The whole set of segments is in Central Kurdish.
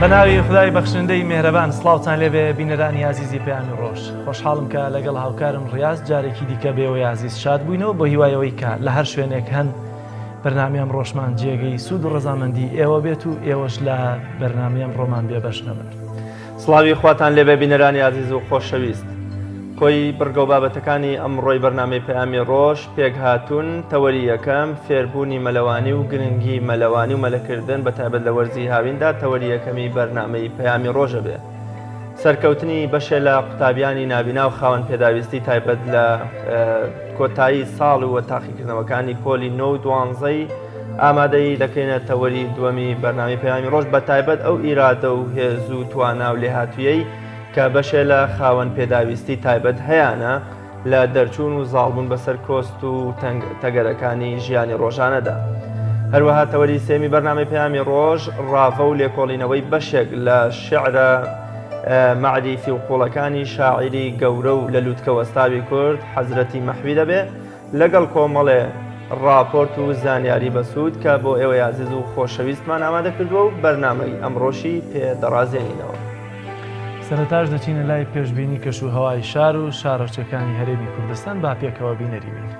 بە ناوی خودای بەخشندەی مێهرەبان سڵاوتان لێبێ بینەرانی ئازیزی پەیامی ڕۆژ خۆشحاڵم کە لەگەڵ هاوکارم ڕیاز جارێکی دیکە بێوەی ئازیز شاد بووینەوە بۆ هیوای ئەوەی کە لە هەر شوێنێک هەن بەرنامەی ئەمڕۆشمان جێگەی سوود و ڕەزامەندی ئێوە بێت و ئێوەش لە بەرنامەی ئەمڕۆمان بێبەش نەبن. سڵاوی خواتان لێبێ بینەرانی ئازیز و خۆشەویست. کۆی بڕگە و بابەتەکانی ئەمڕۆی بەرنامەی پەیامی ڕۆژ پێکهاتوون، تەوەری یەکەم، فێربوونی مەلەوانی و گرنگی مەلەوانی و مەلەکردن بە تایبەت لە وەرزی هاویندا تەوەری یەکەمی بەرنامەی پەیامی ڕۆژە بێ. سەرکەوتنی بەشێ لە قوتابیانی نابینا و خاوەن پێداویستی تایبەت لە کۆتایی ساڵ و تاقیکردنەوەکانی پۆلی نۆ و دوانزەی ئامادەیی دەکەینە تەوەری دووەمی بەرنامەی پەیامی ڕۆژ بە تایبەت ئەو ئیرادە و هێز و توانا و لێهاتوویەی کە بەشێ لە خاوەن پێداویستی تایبەت هەیانە لە دەرچوون و زاڵبوون بەسەر کۆست و تەگەرەکانی ژیانی ڕۆژانەدا. هەروەها تەوەری سێمی بەرنامەی پەیامی ڕۆژ ڕاڤە و لێکۆڵینەوەی بەشێک لە شعرە مەعریفی و قوڵەکانی شاعیری گەورە و لە لوتکە وەستاوی کورد حەزرەتی مەحوی دەبێ لەگەڵ کۆمەڵێ ڕاپۆرت و زانیاری بەسوود کە بۆ ئێوەی ئازیز و خۆشەویستمان ئامادە کردووە و بەرنامەی ئەمڕۆشی پێ دەڕازێنینەوە. سەرەتاش دەچینە لای پێشبینی کەش و هەوای شار و شارۆچکەکانی هەرێمی کوردستان با پێکەوە بینەری بین.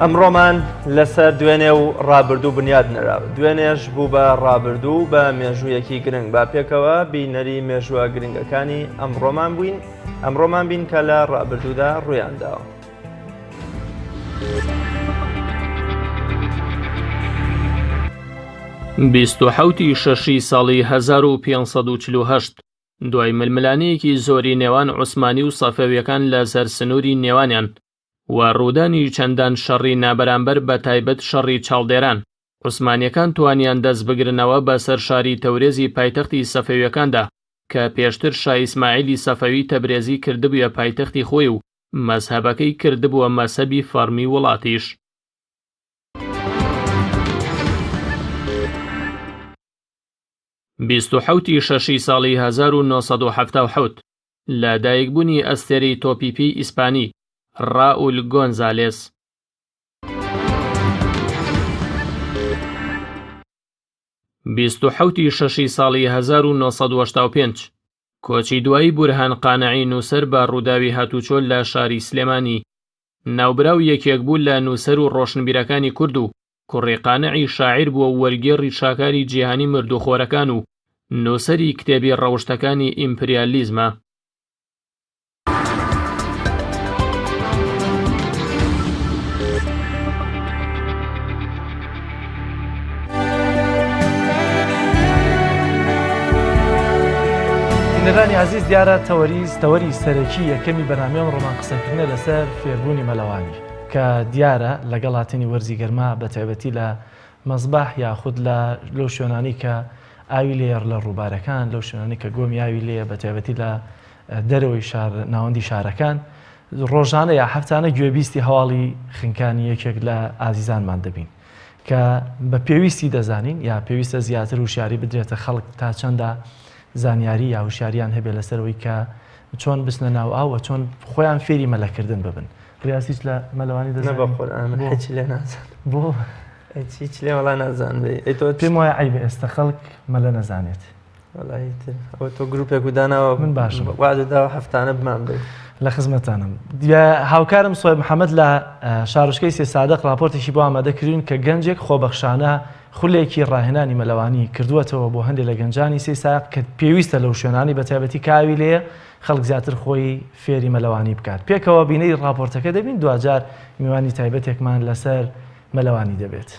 ئەمڕۆمان لەسەر دوێنێ و ڕابردوو بنیاد نرا دوێنێش بوو بە ڕابردوو بە مێژوویەکی گرنگ با پێکەوە بینەری مێژووە گرنگەکانی ئەمڕۆمان بووین ئەمڕۆمان بین کە لە ڕابردوودا ڕوویانداوە. 27 ی شەشی ساڵی 1548 دوای ململانێیەکی زۆری نێوان عوسمانی و سەفەویەکان لە سەر سنووری نێوانیان و ڕوودانی چەندان شەڕی نابەرامبەر بە تایبەت شەڕی چاڵدێران عوسمانیەکان توانیان دەست بگرنەوە بە سەر شاری تەورێزی پایتەختی سەفەویەکاندا کە پێشتر شا ئیسماعیلی سەفەوی تەبرێزی کردبوویە پایتەختی خۆی و مەزهەبەکەی کردبووە مەزهەبی فەڕمی وڵاتیش. 27 ی شەشی ساڵی 1977 لە دایکبوونی ئەستێرەی تۆپی پێی ئیسپانی ڕائول گۆنزالێس. 27 ی شەشی ساڵی 1985 کۆچی دوایی بورهان قانعی نووسەر بە ڕووداوی هاتوچۆ لە شاری سلێمانی. ناوبراو یەکێک بوو لە نووسەر و ڕۆشنبیرەکانی کورد و کوڕی قانعی شاعیر بووە و وەرگێڕی شاکاری جیهانی مردووخۆرەکان و نووسەری کتێبی ڕەوشتەکانی ئیمپریالیزمە. بینەرانی ئازیز دیارە تەوەری تەوەری سەرەکی یەکەمی بەرنامەی ئەمڕۆمان قسەکردنە لەسەر فێربوونی مەلەوانی کە دیارە لەگەڵ هاتنی وەرزی گەرما بە تایبەتی لە مەزباح یاخود لە لەو شوێنانی کە ئاوی لێیە لە ڕووبارەکان لەو شوێنانی کە گۆمی ئاوی لێیە بە تایبەتی لە. دەرەوەی شار ناوەندی شارەکان ڕۆژانە یا هەفتانە گوێبیستی هەواڵی خنکانی یەکێک لە ئازیزانمان دەبین کە بە پێویستی دەزانین یا پێویستە زیاتر وشیاری بدرێتە خەڵک تا چەندە زانیاری یا هوشیاریان هەبێ لەسەرەوەی کە چۆن بچنە ناو ئاو و چۆن خۆیان فێری مەلەکردن ببن. ڕیاز هیچ لە مەلەوانی دەزانی؟ نە بە قورئان من هیچ لێ نازانم. بۆ؟ هیچ لێ وەڵا نازانم. ئەی تۆ پێم وایە عەیبە ئێستا خەڵک مەلە نەزانێت. وەڵاهی تر ئەوە تۆ گروپێک و داناوە من باشم وعدە داوە هەفتانە بمان بەی. لە خزمەتانم. هاوکارم سۆیب محەمەد لە شارۆچکەی سێسادق ڕاپۆرتێکی بۆ ئامادە کردوین کە گەنجێک خۆبەخشانە خولێکی ڕاهێنانی مەلەوانی کردووەتەوە بۆ هەندێک لە گەنجانی سێسایق کە پێویستە لەو شوێنانی بە تایبەتی کە ئاوی لێیە خەڵک زیاتر خۆی فێری مەلەوانی بکات. پێکەوە بینەری ڕاپۆرتەکە دەبین دواجار میوانی تایبەتێکمان لەسەر مەلەوانی دەبێت.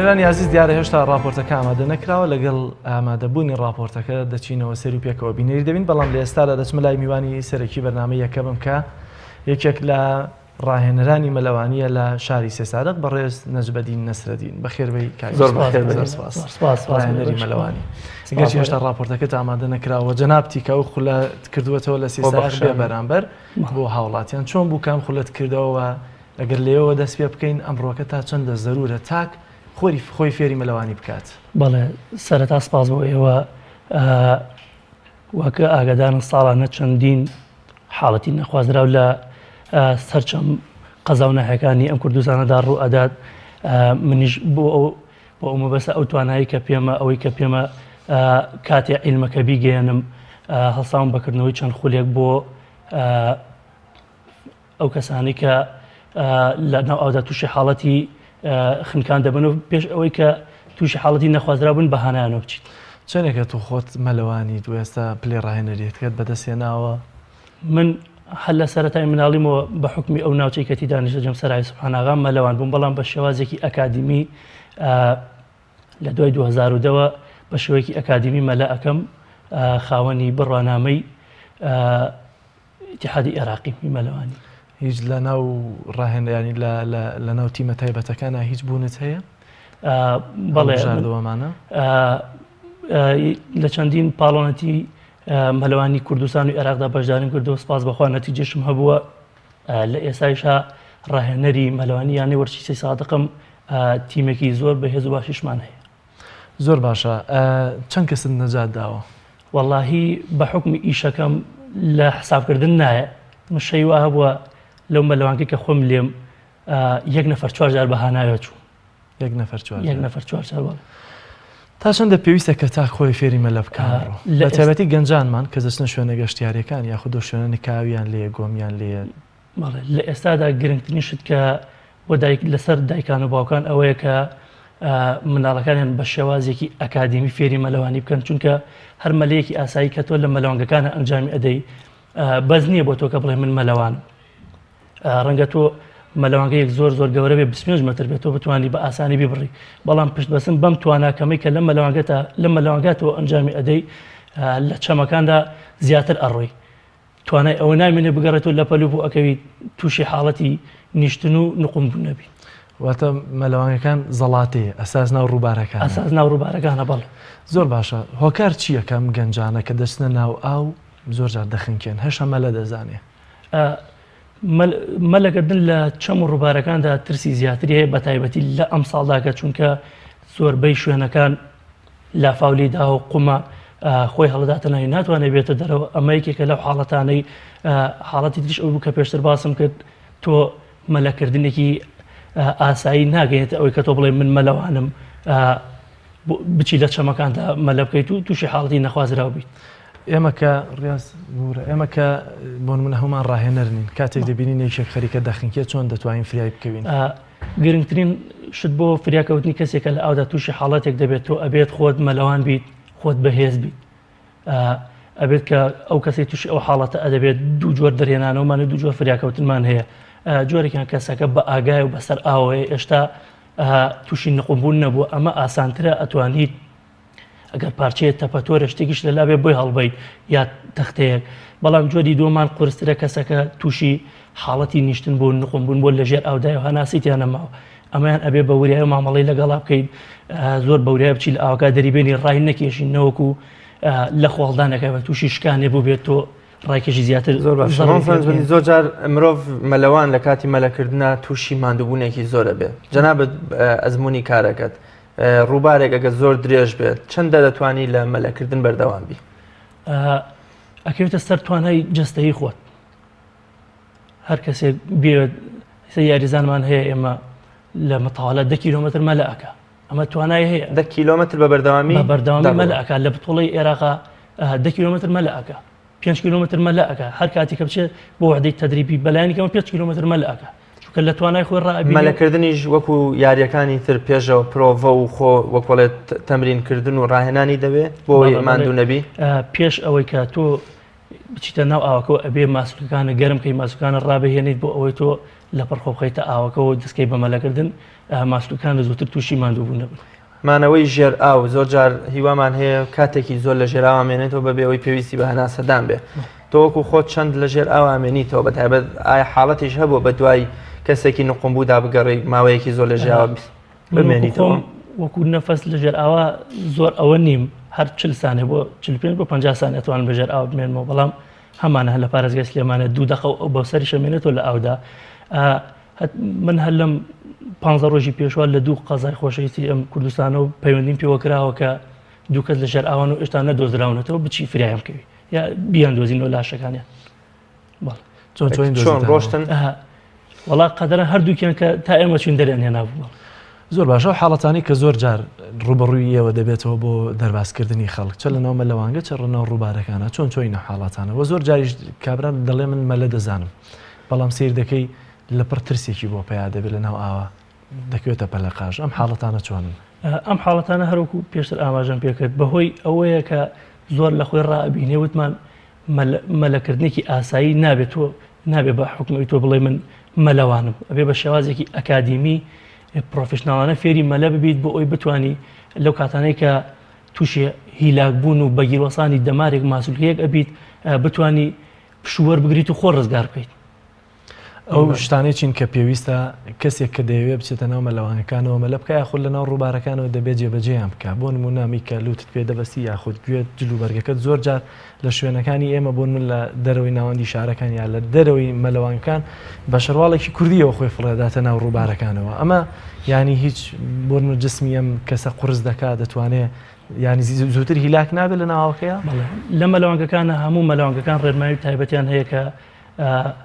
بینەرانی ئازیز دیارە هێشتا ڕاپۆرتەکە ئامادە نەکراوە لەگەڵ ئامادەبوونی ڕاپۆرتەکە دەچینەوە سەر و پێکەوە بینەری دەبین بەڵام لە ئێستادا دەچمە لای میوانی سەرەکی بەرنامەی یەکەمم کە یەکێک لە ڕاهێنەرانی مەلەوانییە لە شاری سێسارق بەڕێز نەجبەدین نەسرەدین بەخێربێی کاک زۆر بەخێر بێی. زۆر سپاس سپاس ڕاهێنەری مەلەوانی گەرچی هێشتا ڕاپۆرتەکەت ئامادە نەکراوە جەنابتی کە ئەو خولەت کردووەتەوە لە سێسارق بێ بەرامبەر بۆ هاوڵاتیان چۆن بوو کام خولەت کردەوە ئەگەر لێوە دەست پێ بکەین ئەمڕۆکە تا چەندە زەرورە تاک خۆری خۆی فێری مەلەوانی بکات؟ بەڵێ سەرەتا سپاس بۆ ئێوە وەک ئاگادارن ساڵانە چەندین حاڵەتی نەخوازراو لە سەرچەم قەزا و ناحیەکانی ئەم کوردستانەدا ڕوو ئەدات منیش بۆ ئەو بۆ ئەو مەبەستە ئەو توانایی کە پێمە ئەوەی کە پێمە کاتێ عیلمەکە بیگەیەنم هەڵساوم بەکردنەوەی چەند خولێک بۆ ئەو کەسانەی کە لە ناو ئاودا تووشی حاڵەتی خنکان دەبن و پێش ئەوەی کە تووشی حاڵەتی نەخوازرا بن بە هانایانەوە بچیت. چەندێکە تۆ خۆت مەلەوانیت و ئێستا پلەی ڕاهێنەریەتکەت بەدەستهێناوە؟ من هەر لە سەرەتای مناڵیمەوە بە حوکمی ئەو ناوچەی کە تیدا نیشتەجێم سەرای سوبحاناغا مەلەوان بووم، بەڵام بە شێوازێکی ئەکادیمی لە دوای 2010 وە بە شێوەیەکی ئەکادیمی مەلە ئەکەم، خاوەنی بڕوانامەی ئیتیحادی ئێراقی مەلەوانی. هیچ لە ناو ڕاهێنەرانی لە لە لە ناو تیمە تایبەتەکانا هیچ بوونت هەیە؟ بەڵێ هەڵبژاردەوەمانە؟ لە چەندین پاڵۆنەتی مەلەوانی کوردستان و ئێراقدا بەشداریم کردو سپاس بەخوا نەتیجەشم هەبووە لە ئێستایشا ڕاهێنەری مەلەوانی یانەی وەرزشی سادقم تیمێکی زۆر بەهێز و باشیشمان هەیە. زۆر باشە چەند کەست نەجات داوە؟ وەڵاهی بە حوکمی ئیشەکەم لە حساب کردن نایە من شەی وا هەبووە لەو مەلەوانکەی کە خۆم لێم یەک نەفەر چوار جار بە هاناوێ چوو یەک نەفەر چوار یەک نەفەر چوار جار بەڵێ. تا چەندە پێویستە کە تاک خۆی فێری مەلە بکا لە تایبەتی گەنجانمان کە دەچنە شوێنە گەشتیاریەکان یاخود ئەو شوێنە نکاویان لێیە گۆمیان لێیە بەڵێ لە ئێستادا گرنگترین شت کە بۆ دایک لەسەر دایکان و باوکان ئەوەیە کە منداڵەکانیان بە شێوازێکی ئەکادیمی فێری مەلەوانی بکەن چونکە هەر مەلەیەکی ئاسایی کە تۆ لە مەلەوانگەکانە ئەنجامی ئەدەی بەس نییە بۆ تۆ کە بڵێ من مەلەوانم ڕەنگە تۆ مەلەوانگەیەک زۆر زۆر گەورە بێ 25 متر بێت تۆ بتوانی بە ئاسانی بیبڕی بەڵام پشت بەسن بەم تواناکەمەی کە لە مەلەوانگەتا لە مەلەوانگاتەوە ئەنجامی ئەدەی لە چەمەکاندا زیاتر ئەڕۆی توانای ئەوە نامێنێ بگەڕێتەوە لە پەلوپۆ ئەکەوی تووشی حاڵەتی نیشتن و نقوم بوون نەبی. واتە مەلەوانگەکان زەڵاتەیە ئەساس ناو ڕووبارەکانە. ئەساس ناو ڕووبارەکانە بەڵێ. زۆر باشە هۆکار چییە کە ئەم گەنجانە کە دەچنە ناو ئاو زۆر جار دەخنکێن هەشە مەلە دەزانێ؟ مەلەکردن لە چەم و ڕووبارەکاندا ترسی زیاتری هەیە بەتایبەتی لە ئەمساڵدا کە چونکە زۆربەی شوێنەکان لافاو لێی داوە و قومە خۆی هەڵداتە ناوی ناتوانێت بێتە دەرەوە ئەمە یەکێکە لەو حاڵەتانەی حاڵەتی تریش ئەو بوو کە پێشتر باسم کرد تۆ مەلەکردنێکی ئاسایی ناگەێت ئەوەی کە تۆ بڵێ من مەلەوانم بچی لە چەمەکاندا مەلە بکەیت و تووشی حاڵەتی نەخوازراو بیت. ئێمە کە ڕاز بورە ئێمە کە بۆ نمونە هەمومان ڕاهێنەر نین کاتێک دەبینین یەکێک خەریکە دەخنکێت چۆن دەتوانین فریای بکەوین؟ گرنگترین شت بۆ فریاکەوتنی کەسێکە لە ئاودا تووشی حاڵەتێک دەبێت تۆ ئەبێت خۆت مەلەوان بیت خۆت بەهێز بیت ئەبێت کە ئەو کەسەی تووشی ئەو حاڵەتە ئەدەبێت دوو جۆر دەرهێنانەوەمان و دوو جۆر فریاکەوتنمان هەیە جۆرێکیان کەسەکە بە ئاگای و بەسەر ئاوەیە ئێشتا تووشی نقومبوون نەبووە ئەمە ئاسانترە ئەتوانیت ئەگەر پارچەیە تەپەتۆرە شتێکیش لەلا بێ بۆی هەڵبیت یا تەختەیەک بەڵام جۆری دووەمان قورسترە کەسەکە تووشی حاڵەتی نیشتن بۆ نقم بوون بۆ لەژێر ئاودای و هەناسی تیان نەماوە ئەمەیان ئەبێ بە وریای و مامەڵەی لەگەڵا بکەیت زۆر بەوریای بچی لە ئاوەکە دەریبێنی ڕای نەکێشی نەوەکو لە خۆڵدانەکە بە تووشی شکانێ بوو بێت تۆ ڕایکێشی زیاتر زۆر باش زۆر جار مرۆڤ مەلەوان لە کاتی مەلەکردنا تووشی ماندووبوونێکی زۆرە بێت جەنابەت ئەزمموی کارەکەت ڕووبارێک ئەگەر زۆر درێژ بێت چەندە دەتوانی لە مەلەکردن بەردەوام بی؟ ئەکەوێتە سەر توانای جەستەیی خۆت هەر کەسێک بێت یاریزانمان هەیە ئێمە لە متاالە دە کیلۆمەتر مەلە ئەکا ئەمە توانای هەیە دە کیلۆمەتر بە بەردەوامی بە بەردەوامی مەلە ئەکا لە بتوڵی عێراقا دە کیلۆمەتر مەلە ئەکا پێنج کیلۆمەتر مەلە ئەکا هەر کاتێک کە بچێت بۆ وەحدەی تەدریبی بەلایەنی کەمەوە پێنج کیلۆمەتر مەلە ئەکا چونکە لە توانای خۆی ڕائەبینێ. مەلەکردنیش وەکو یاریەکانی تر پێشەوە پرۆڤە و خۆ وەکوڵێت تەمرین کردن و ڕاهێنانی دەوێ بۆ ئەوەی ماندوو نەبی؟ پێش ئەوەی کە تۆ بچیتە ناو ئاوەکەوە ئەبێ ماسولکەکانت گەرم کەی ماسولکانت ڕابهێنیت بۆ ئەوەی تۆ لەپڕ خۆ بخەیتە ئاوەکەوە و دەستکەی بە مەلەکردن ماسولکەکانت زووتر تووشی ماندووبوون نەبن. مانەوەی ژێر ئاو، زۆر جار هیوامان هەیە کاتێکی زۆر لە ژێر ئاوا مێنێتەوە بەبێ ئەوەی پێویستی بە هەناسەدان بێ تۆ وەکو خۆت چەند لە ژێر ئاوا مێنیتەوە بە تایبەت ئایا حاڵەتیش هەبووە بە دوای کەسێکی نقومبوودا بگەڕێی ماوەیەکی زۆر لە ژێر ئاوا بمێنیتەوە؟ وەکو نەفەس لە ژێر ئاوا زۆر ئەوە نیم هەر 40 سانێ بۆ 45 بۆ 50 سانێ ئەتوانم لە ژێر ئاوا بمێنمەوە بەڵام هەمانە هەر لە پارێزگای سلێمانە دوو دەقە و ئەو بەوسەریشە مێنێتەوە لە ئاودا من هەر لەم پانزە ڕۆژی پێشوە لە دوو قەزای خۆشەویستی ئەم کوردستانە و پەیوەندیم پێوە کراوە کە دوو کەس لە ژێر ئاوان و ئێشتا نەدۆزراونەتەوە بچی فریایان بکەوی یا بیان دۆزینەوە لاشەکانیان بەڵێ چۆن چۆن چۆن ڕۆشتن وەڵا قەدەرە هەردووکیان کە تا ئێمە چوین دەریان هێنابوو زۆر باشە ئەو حاڵەتانەی کە زۆر جار ڕووبەڕووی ئێوە دەبێتەوە بۆ دەربازکردنی خەڵک چە لەناو مەلەوانگە چە ڕناو ڕووبارەکانە چۆن چۆینە حاڵاتانە وە زۆر جاریش کابرا دەڵێ من مەلە دەزانم بەڵام سیر دەکەی لەپڕ ترسێکی بۆ پەیا دەبێت لەناو ئاوا دەکەوێتە پەلەقاژ ئەم حاڵەتانە چۆنن؟ ئەم حاڵەتانە هەروەکو پێشتر ئاماژەم پێکرد بەهۆی ئەوەیە کە زۆر لە خۆی ڕائەبینێ وتمان مەلەکردنێکی ئاسایی نابێت تۆ نابێ بە حکومی تۆ بڵێ من مەلەوانم ئەبێ بە شێوازێکی ئەکادیمی پرۆفشناڵانە فێری مەلە ببیت بۆ ئەوی بتانی لەو کاتانەی کە تووشی هیلاک بوون و بەگیروەسانی دەمارێک ماسولکەیەک ئەبیت بتانی پشوو وەربگریت و خۆ ڕزگار بکەیت. ئەو شتانەی چین کە پێویستە کەسێک کە دەیەوێت بچێتە ناو مەلەوانگەکانەوە مەلە بکە یاخود لە ناو ڕووبارەکانەوە دەبێت جێبەجێیان بکە بۆ نموونە ئەمی کە لوتت پێ دەبەستی یاخود گوێت جل و بەرگەکەت زۆر جار لە شوێنەکانی ئێمە بۆ من لە دەرەوەی ناوەندی شارەکان یا لە دەرەوەی مەلەوانگەکان بە شەرواڵێکی کوردیەوە خۆی فڕێداتە ناو ڕووبارەکانەوە ئەمە یانی هیچ بۆ نموونە جسمی ئەم کەسە قورس دەکات دەتوانێت یانی زووتر هیلاک نابێت لە ناوەکەیە؟ بەڵێ لە مەلەوانگەکانە هەموو مەلەوانگەکان ڕێنمایی تایبەتیان هەیە کە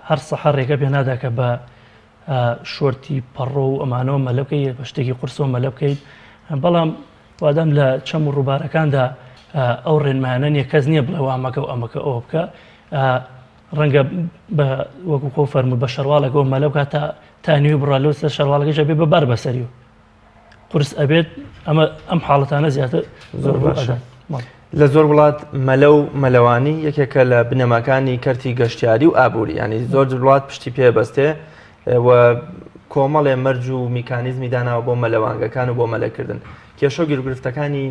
هەر سەحە ڕێگە پێ نادا کە بە شۆرتی پەڕۆ و ئەمانەوە مەلە بکەیت بە شتێکی قورسەوە مەلە بکەیت بەڵام وادام لە چەم و ڕووبارەکاندا ئەو ڕێنمایانە نییە کەس نییە بڵێ وامەکە و ئەمەکە ئەوە بکە ڕەنگە بە وەکو خۆ فەرموو بە شەرواڵێکەوە مەلە بکات تا تا نوێ بڕا لەو سەر شەرواڵەکەش بێ بە بار بەسەری و قورس ئەبێت ئەمە ئەم حاڵەتانە زیاتر زۆر باشە لە زۆر وڵات مەلە و مەلەوانی یەکێکە لە بنەماکانی کەرتی گەشتیاری و ئابووری ینی زۆر وڵات پشتی پێ بەستێ و کۆمەڵێ مەرج و میکانیزمی داناوە بۆ مەلەوانگەکان و بۆ مەلەکردن کێشە و گیرگرفتەکانی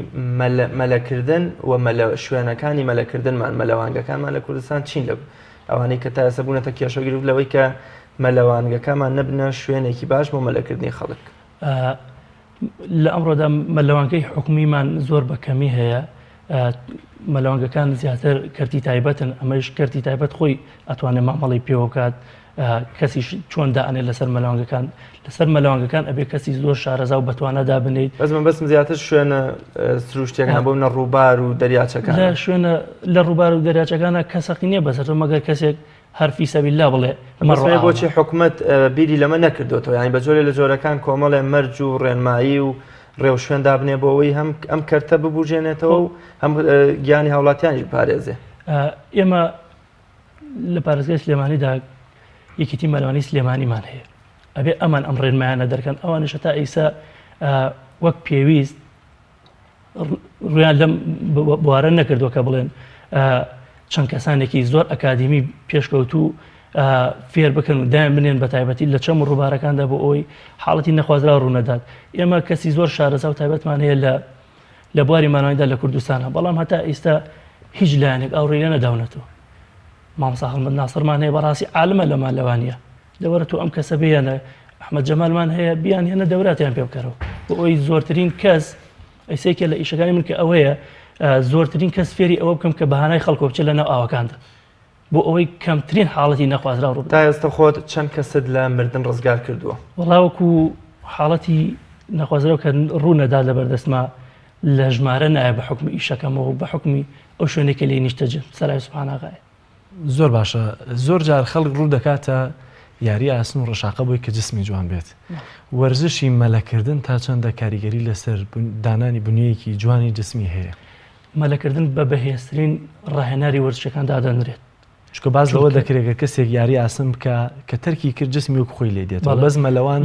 مەلەکردن و مەلە شوێنەکانی مەلەکردنمان مەلەوانگەکانمان لە کوردستان چین لە ئەوانەی کە تا ئێستا بوونەتە کێشە و گرفت لەوەی کە مەلەوانگەکانمان نەبنە شوێنێکی باش بۆ مەلەکردنی خەڵک؟ لە ئەمڕۆدا مەلەوانگەی حکومیمان زۆر بە کەمی هەیە مەلەوانگەکان زیاتر کەرتی تایبەتن ئەمەش کەرتی تایبەت خۆی ئەتوانێت مامەڵی پێوە بکات کەسیش چۆن دائەنێ لەسەر مەلەوانگەکان لەسەر مەلەوانگەکان ئەبێ کەسی زۆر شارەزا و بەتوانە دابنیت بەس من بەسم زیاتر شوێنە سروشتیەکان بۆ منە ڕووبار و دەریاچەکان لە شوێنە لە ڕووبار و دەریاچەکانە کەسەقی نییە بەسەر مەگەر کەسێک هەر فی سەبیل اللە بڵێ مەڕۆ بۆچی حکومەت بیری لەمە نەکردوێتەوە یانی بە جۆرێ لە جۆرەکان کۆمەڵێ مەرج و ڕێنمایی و ڕێوشوێن دابنێ بۆ ئەوەی هەم ئەم کەرتە ببوژێنێتەوە و هەم گیانی هاوڵاتیانیش بپارێزێ. ئێمە لە پارێزگای سلێمانیدا یەکێتی مەلەوانی سلێمانیمان هەیە ئەبێ ئەمان ئەم ڕێنمایانە دەرکەن ئەوانیش هەتا ئیسا وەک پێویست ڕویان لەم بوارە نەکردووە کە بڵێن چەند کەسانێکی زۆر ئەکادیمی پێشکەوتوو فێر بکەن و دایان بنێن بە تایبەتی لە چەم و ڕووبارەکاندا بۆ ئەوی حاڵەتی نەخوازرا ڕوونەدات ئێمە کەسی زۆر شارەزا و تایبەتمان هەیە لە لە بواری مانەوەیدا لە کوردستانە بەڵام هەتا ئێستا هیچ لایەنێک ئاوڕی لێ نەداونەتەوە مامۆستا هەڵمەت ناسڕمان هەیە بەڕاستی عالمە لە مالەوانیە دەوەرە تۆ ئەم کەسە بهێنە ئەحمەد جەمالمان هەیە بیان هێنە دەوراتیان پێ بکەرەوە بۆ ئەوی زۆرترین کەس ئەیسێکە لە ئیشەکانی من کە ئەوەیە زۆرترین کەس فێری ئەوە بکەم کە بەهانای خەڵکۆ بچێت لە ناو ئاوەکاندا بۆ ئەوەی کەمترین حاڵەتی نەخوازراو ڕوو تا ئێستا خۆت چەند کەست لە مردن ڕزگار کردووە؟ وەڵا وەکو حاڵەتی نەخوازراو کە ڕوو نەدات لە بەردەستما لە ژمارە نایە بە حوکمی ئیشەکەمەوە و بە حوکمی ئەو شوێنەی کە لێی نیشتەجێم سەرای سوبحان ئاغایە. زۆر باشە زۆر جار خەڵک ڕوو دەکاتە یاری ئاسن و ڕەشاقە بۆی کە جسمی جوان بێت وەرزشی مەلەکردن تا چەندە کاریگەری لەسەر دانانی بنیەیەکی جوانی جسمی هەیە؟ مەلەکردن بە بەهێزترین ڕاهێناری وەرزشەکان دادەنرێت. چونکە باس لەوە دەکرێت گەر کەسێک یاری ئاسن بکا کە تەرکی کرد جسمی وەک خۆی لێ دێتەوە بەس مەلەوان.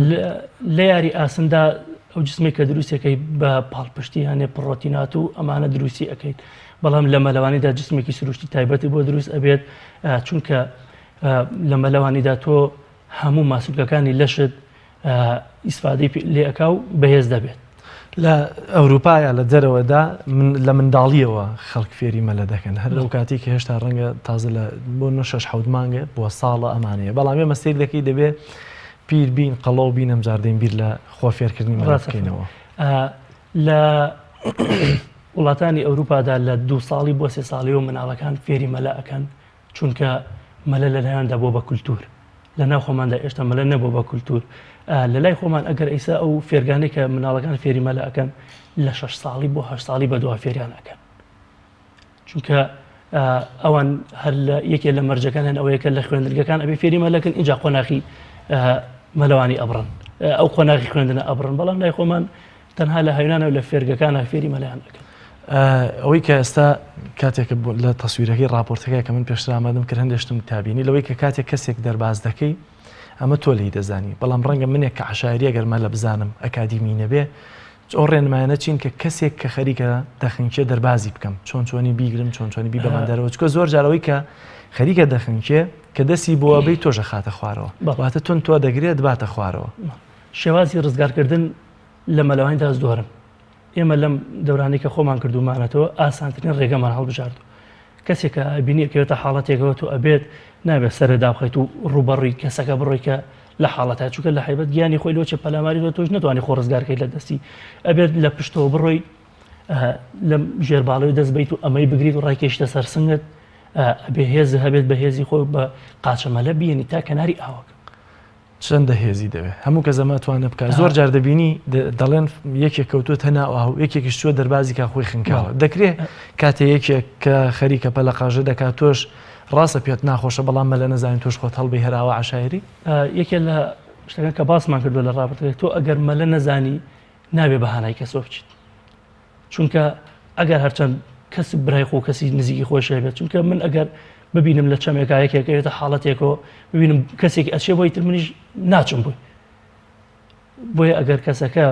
لە یاری ئاسندا ئەو جسمەی کە دروستی ئەکەی بە پاڵپشتی هەنێ پڕۆتینات و ئەمانە دروستی ئەکەیت بەڵام لە مەلەوانیدا جسمێکی سروشتی تایبەتی بۆ دروست ئەبێت چونکە لە مەلەوانیدا تۆ هەموو ماسولکەکانی لەشت ئیسفادەی لێ ئەکا و بەهێز دەبێت. لە ئەوروپا یا لە دەرەوەدا لە منداڵیەوە خەڵک فێری مەلە دەکەن هەر لەو کاتێک کە هێشتا ڕەنگە تازە لە بۆ نە شەش حەوت مانگە بۆ ساڵە ئەمانەیە بەڵام ئێمە سەیر دەکەی دەبێ پیر بین قەڵەو بین ئەم جار دێین بیر لە خۆ فێرکردنی مەلە بکەینەوە. لە وڵاتانی ئەوروپادا لە دوو ساڵی بۆ سێ ساڵیەوە مناڵەکان فێری مەلە ئەکەن چونکە مەلە لەلایاندا بووە بە کولتوور لە ناو خۆماندا ئێشتا مەلە نەبووە بە کولتوور لە لای خۆمان ئەگەر ئیسا ئەو فێرگانەی کە مناڵەکان فێری مەلە ئەکەن لە شەش ساڵی بۆ هەشت ساڵی بەدوا فێریان ئەکەن چونکە ئەوان هەر لە یەکێ لە مەرجەکان هەن ئەوەیە کە لە خوێندنگەکان ئەبێ فێری مەلەکەن اینجا قۆناخی مەلەوانی ئەبڕن ئەو قۆناغی خوێندنە ئەبڕن بەڵام لای خۆمان تەنها لە هاوینانە و لە فێرگەکانا فێری مەلایان ئەکەن. ئەوەی کە ئێستا کاتێک لە تەسویرەکەی ڕاپۆرتەکە کە من پێشتر ئامادەم کرد هەندێک شتم تابینی لەوەی کە کاتێک کەسێک دەرباز دەکەی ئەمە تۆ لێی دەزانی بەڵام ڕەنگە منێک کە عشایری ئەگەر مەلە بزانم ئەکادیمی نەبێ ئەو ڕێنمایانە چین کە کەسێک کە خەریکە دەخنکێ دەربازی بکەم چۆن چۆنی بیگرم چۆن چۆنی بیبەمە دەرەوە چکە زۆر جارەوەی کە خەریکە دەخنکێ کە دەستی بۆ بەی تۆژە خاتە خوارەوە واتە تون تۆ دەگرێت باتە خوارەوە شێوازی ڕزگارکردن لە مەلەوانیدا زۆرن ئێمە لەم دەورانەی کە خۆمان کردومانەتەوە ئاسانترین ڕێگەمان هەڵبژاردو کەسێک کە ئەبینی ئەکەوێتە حاڵەتێکەوە تۆ ئەبێت نابێت سەرە دابخیت و ڕووبەڕووی کەسەکە بڕۆی کە لە حاڵەتە چونکە لە حیبەت گیانی خۆی لۆچە پەلاماری تۆ تۆش نتوانانی خۆ ڕزگارکەیت لە دەستی ئەبێت لە پشتەوە بڕۆی لەم ژێرباڵەوەی دەست بیت و ئەمەی بگریت و ڕایکێشتە سەر سنگت ئەبێ هێز هەبێت بە هێزی خۆی بە قاچەمەلە بینی تا کەناری ئاوەکە چەندە هێزی دەوێ هەموو کەس ئەمە ئەتوانێ بکات زۆر جار دەبینی دەڵێن یەکێک کەوتووەتە ناو ئاو یەکێکیش چووە دەربازی کا خۆی خنکاوە دەکرێ کاتێ یەکێک کە خەریکە پەلەقاژە دەکات تۆش ڕاستە پێت ناخۆشە بەڵام مەلە نەزانین تۆش خۆت هەڵبی هەراوە عەشایری. یەکێ لە شتەکان کە باسمان کردووە لە ڕابردووە تۆ ئەگەر مەلە نەزانی نابێ بە هانای کەسەوە بچیت چونکە ئەگەر هەرچەند کەس برای خۆ کەسی نزیکی خۆش هەبێت چونکە من ئەگەر ببینم لە چەمێکا یەکێک ئەوێتە حاڵەتێکەوە ببینم کەسێک ئەچێ بۆی تر منیش ناچم بۆی بۆیە ئەگەر کەسەکە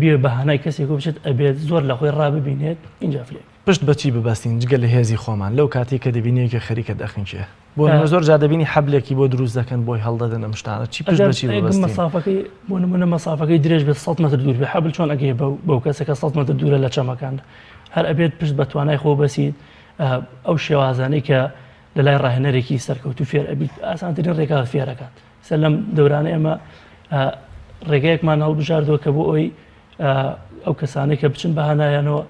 بێ بەهانای کەسێک بچێت ئەبێت زۆر لە خۆی ڕاببینێت اینجا فرێ پشت بەچی ببەستین جگە لە هێزی خۆمان لەو کاتی کە دەبینی یەکێک خەریکە دەخنکێ بۆ نمونە زۆر جار دەبینی حەبلێکی بۆ دروست دەکەن بۆی هەڵدەدەن ئەم شتانە چی پشت بە چی ببەستین؟ مەسافەکەی بۆ نمونە مەسافەکەی درێژ بێت 100 مەتر دوور بێ حەبل چۆن ئەگەی بەو کەسەکە 100 مەتر دوورە لە چەمەکان هەر ئەبێت پشت بە توانای خۆ بەسیت ئەو شێوازانەی کە لە لای ڕاهێنەرێکی سەرکەوتو فێر ئەبیت ئاسانترین ڕێگا فێرەکات. سەر لەم دەورانە ئێمە ڕێگەیەکمان هەڵبژاردووە کە بۆ ئەوی ئەو کەسانەی کە بچن بە هانایانەوە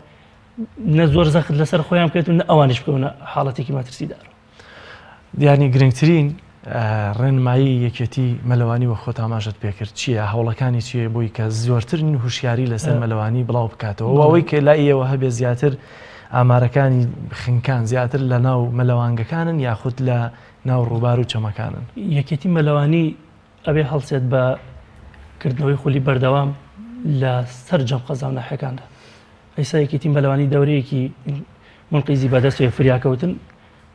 نە زۆر زەخت لەسەر خۆیان بکرێت و نە ئەوانیش بکەونە حاڵەتێکی مەترسیدارەوە. دیانی گرنگترین ڕێنمایی یەکێتی مەلەوانی وە خۆت ئاماژەت پێکرد چییە هەوڵەکانی چییە بۆی کە زۆرترین هوشیاری لەسەر مەلەوانی بڵاو بکاتەوە و ئەوەی کە لای ئێوە هەبێ زیاتر ئامارەکانی خنکان زیاتر لە ناو مەلەوانگەکانن یاخود لە ناو ڕووبار و چەمەکانن؟ یەکێتی مەلەوانی ئەبێ هەڵسێت بە کردنەوەی خولی بەردەوام لە سەرجەم قەزا و ناحیەکاندا. ئیستا یەکێتی مەلەوانی دەورەیەکی مونقیزی بەدەستەوەی فریاکەوتن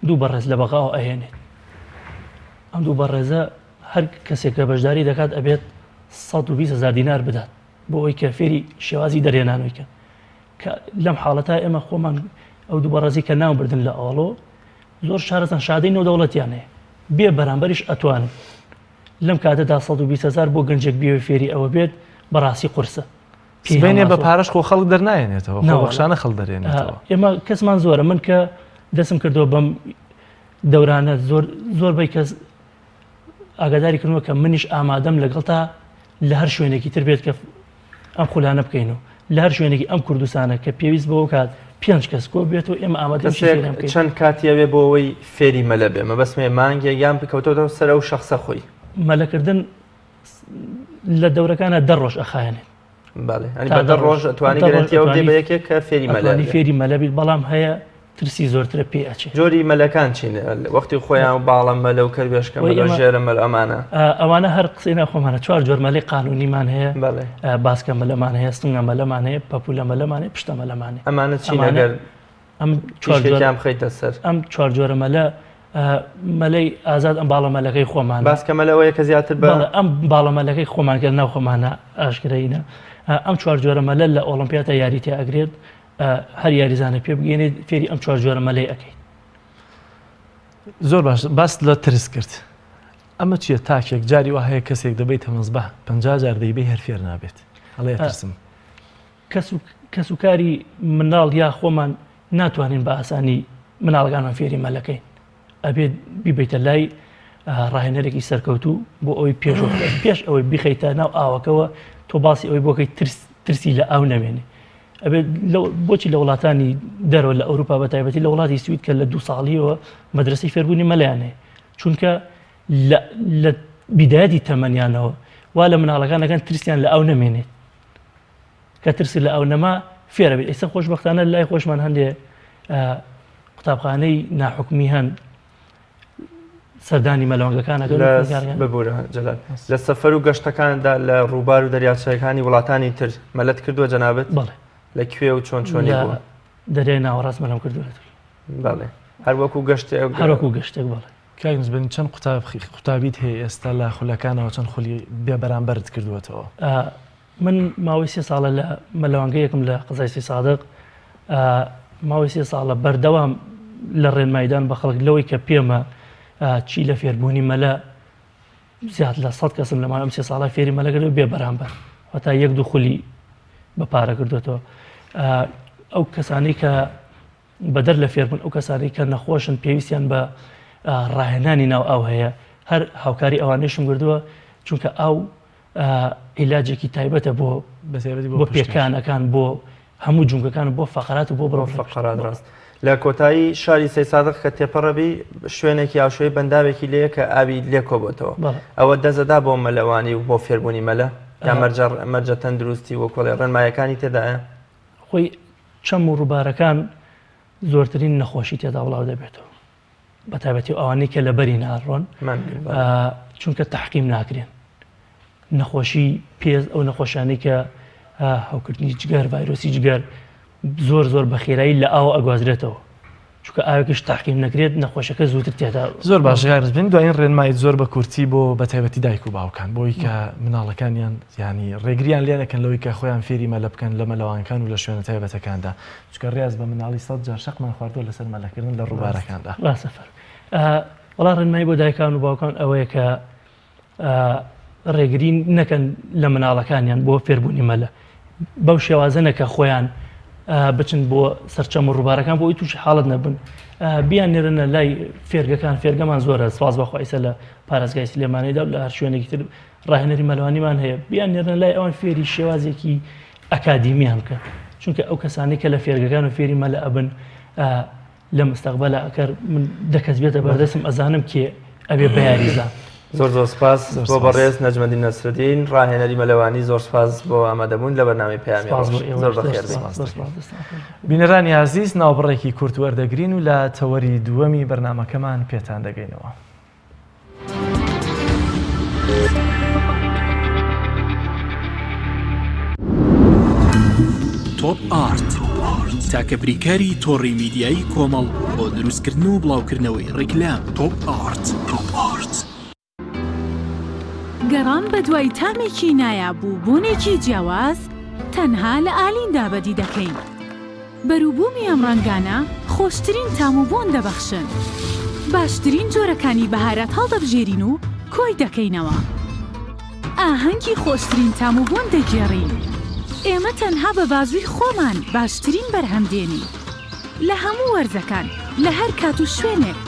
دوو بەڕێز لە بەغاوە ئەهێنێت. ئەم دوو بەڕێزە هەر کەسێک کە بەشداری دەکات ئەبێت 120 هزار دینار بدات بۆ ئەوەی کە فێری شێوازی دەرهێنانەوەی کە کە لەم حاڵەتە ئێمە خۆمان ئەو دوو بەڕێزی کە ناو بردن لە ئاڵۆ زۆر شارەزان شادەی نێودەوڵەتیان هەیە بێ بەرامبەریش ئەتوانن لەم کاتەدا 120 هزار بۆ گەنجێک بیەوێ فێری ئەوە بێت بەڕاستی قورسە. سبەینێ بە پارەش خۆ خەڵک دەرنایەنێتەوە خۆبەخشانە خەڵک دەرێنێتەوە. ئێمە کەسمان زۆرە من کە دەسم کردەوە بەم دەورانە زۆر زۆربەی کەس ئاگاداری کردووە کە منیش ئامادەم لەگەڵتا لە هەر شوێنێکی تر بێت کە ئەم خولانە بکەین و لە هەر شوێنێکی ئەم کوردستانە کە پێویست بەوە کات پێنج کەس کۆ بێت و ئێمە ئامادە چەند کاتیەوێ بۆ ئەوەی فێری مەلە بێ مەبەستمێ مانگێک یان بکەوتەوە سەر ئەو شخصە خۆی مەلەکردن لە دەورەکانە دە ڕۆژ ئەخایەنێت بەڵێ ئەنی بە دە ڕۆژ ئەتوانی گەرەنتی ئەو بدەی بە یەکێک کە فێری مەلە ئەتوانی فێری مەلە بیت بەڵام هەیە ترسی زۆرترە پێ ئەچێ. جۆری مەلەکان چین وەختی خۆیان باڵە مەلە و کەروێشکە مەلە و ژێرە مەلە ئەمانە؟ ئەوانە هەر قسەی ناو خۆمانە چوار جۆر مەلەی قانونیمان هەیە باسکە مەلەمان هەیە سنگە مەلەمان هەیە پەپولە مەلەمان هەیە پشتە مەلەمان هەیە. ئەمانە چین ئەگەر ئەم تیشکێکیان بخەیتە سەر؟ ئەم چوار جۆرە مەلە مەلەی ئازاد ئەم باڵە مەلەکەی خۆمان باسکە مەلە ئەوەیە کە زیاتر بە ئەم باڵە مەلەکەی خۆمان کە ناو خۆمانە ئاشکرەینە ئەم چوار جۆرە مەلە لە ئۆڵمپیاتە یاری تیا ئەگرێت هەر یاریزانە پێ بگەێنێت فێری ئەم چوار جۆرە مەلەی ئەەکەیت زۆر باش باست لە ترس کرد ئەمە چییە تاکێک جاری وا هەیە کەسێک دەبیتە مەزبە پ جار دەیبەی هەر فێر نابێت ئەڵێ ترسم کەسوکاری منداڵ یا خۆمان ناتوانین بە ئاسانی مناڵەکانمان فێری مەلەکەین ئەبێت بیبیتە لای ڕاهێنەرێکی سەرکەوتوو بۆ ئەوەی پێش پێش ئەوەی بیخەیتە ناو ئاوەکەوە تۆ باسی ئەوەی بۆکەی ترس ترسی لە ئاو نەمێنێ ئەبێت بۆچی لە وڵاتانی دەرەوە لە ئەوروپا بە تایبەتی لە وڵاتی سوید کە لە دوو ساڵیەوە مەدرسەی فێربوونی مەلیان هەیە چونکە لە بیدایەتی تەمەنیانەوە وا لە مناڵەکان ئەکەن ترسیان لە ئاو نەمێنێت کە ترسی لە ئاو نەما فێرە بێت ئێستا خۆشببختانە لای خۆشمان هەندێ قوتابخانەی ناحکومی هەن سەردانی مەلەوانگەکان ببوورە جەلال لە سەفەر و گەشتەکاندا لە ڕووبار و دەریاچەکانی وڵاتانی تر مەلەت کردووە جەنابەت بەڵێ لە کوێ و چۆن چۆنی بووە دەریای ناوەڕاست مەلەم کردووە بەڵێ هەر وەکو گەشتێک هەروەکو گەشتێک بەڵێ کاک نزبەنی چەند قوتابیت هەیە ئێستا لە خولەکانەوە چەند خولی بێ بەرامبەرت کردووەتەوە؟ من ماوەی سێ ساڵە لە مەلەوانگەیەکم لە قەزای سێ سادق ماوەی سێ ساڵە بەردەوام لە ڕێنمایدان بە خەڵک لەوەی کە پێمە چی لە فێربوونی مەلە زیاد لە سە کەسم لە ماوەی ئەم سێ ساڵە فێری مەلە کردو بێ بەرامبەر وتا یەک دوو خولی بە پارە کردوێتەوە ئەو کەسانی کە بەدەر لە فێربوون ئەو کەسانەی کە نەخۆشن پێویستیان بە ڕاهێنانی ناو ئاو هەیە هەر هاوکاری ئەوانەیشم کردووە چونکە ئاو عیلاجێکی تایبەتە بۆ بۆ پێکانەکان بۆ هەموو جونگەکان بۆ فەقرات و بۆ بڕۆ فەقرات ڕاست لە کۆتایی شاری سەیسادق کە تێپەڕەبی شوێنێکی ئاوشوێی بەنداوێکی لێیە کە ئاوی لێ کۆبۆتەوە ئەوە دەزەدا بۆ مەلەوانی و بۆ فێربوونی مەلە یا مەرجە مەرجە تەندروستی وەکۆڵێ ڕێنمایەکانی تێدایە خۆی چەم و ڕووبارەکان زۆرترین نەخۆشی تێدا بڵاو دەبێتەوە بە تایبەتی ئەوانەی کە لەبەری ناڕۆن چونکە تحقیم ناکرێن نەخۆشی پێز ئەو نەخۆشانەی کە هەوکردنی جگەر ڤایرۆسی جگەر زۆر زۆر بە خێرایی لە ئاوە ئەگوازرێتەوە چونکە ئاوێکیش تاقیم نەکرێت نەخۆشەکە زووتر تێدا. زۆر باشە کاک نەجمەدین دوایین ڕێنماییت زۆر بە کورتی بۆ بە تایبەتی دایک و باوکان بۆی کە مناڵەکانیان یانی ڕێگریان لێ نەکەن لەوەی کە خۆیان فێری مەلە بکەن لە مەلەوانکان و لە شوێنە تایبەتەکاندا چونکە ڕیاز بە مناڵی سەد جار شەقمان خواردووە لەسەر مەلەکردن لە ڕووبارەکاندا. ڕاستە فەرموو. وەڵا ڕێنمایی بۆ دایکان و باوکان ئەوەیە کە ڕێگری نەکەن لە مناڵەکانیان بۆ فێربوونی مەلە بەو شێوازە نەکە خۆیان بچن بۆ سەرچەم و ڕووبارەکان بۆ ئەوی تووشی حاڵت نەبن بیان نێرنە لای فێرگەکان فێرگەمان زۆرە سواز بەخوا ئیسە لە پارێزگای سلێمانیدا و لە هەر شوێنێکی تر ڕاهێنەری مەلوانیمان هەیە بیان نێرنە لای ئەوان فێری شێوازێکی ئەکادیمیان بکەن چونکە ئەو کەسانی کە لە فێرگەکان و فێری مەلە ئەبن لە مستەقبەلا ئەکەر من دە کەس بێتە بەردەستم ئەزانم کێ ئەبێ بە یاریزان. زۆر زۆر سپاس بۆ بەڕێز نەجمەدین نەسرەدین ڕاهێنەری مەلەوانی زۆر سپاس بۆ ئامادەبوون لە بەرنامەی پەیامی ڕۆژ زۆر بەخێر بێن. بینەرانی ئازیز ناوبڕێکی کورت وەردەگرین و لە تەوەری دووەمی بەرنامەکەمان پێتان دەگەینەوە. تۆپ ئارت تاکە بریکاری تۆڕی میدیایی کۆمەڵ بۆ دروستکردن و بڵاوکردنەوەی ڕیکلام تۆپ ئارت. گەڕان بەدوای تامێکی نایاب و بۆنێکی جیاواز تەنها لە ئالیندا بەدی دەکەین. بەروبوومی ئەم ڕەنگانە خۆشترین تام و بۆن دەبەخشن. باشترین جۆرەکانی بەهارات هەڵدەبژێرین و کۆی دەکەینەوە. ئاهەنگی خۆشترین تام و بۆن دەگێڕین. ئێمە تەنها بە بازووی خۆمان باشترین بەرهەم دێنین. لە هەموو وەرزەکان، لە هەر کات و شوێنێک،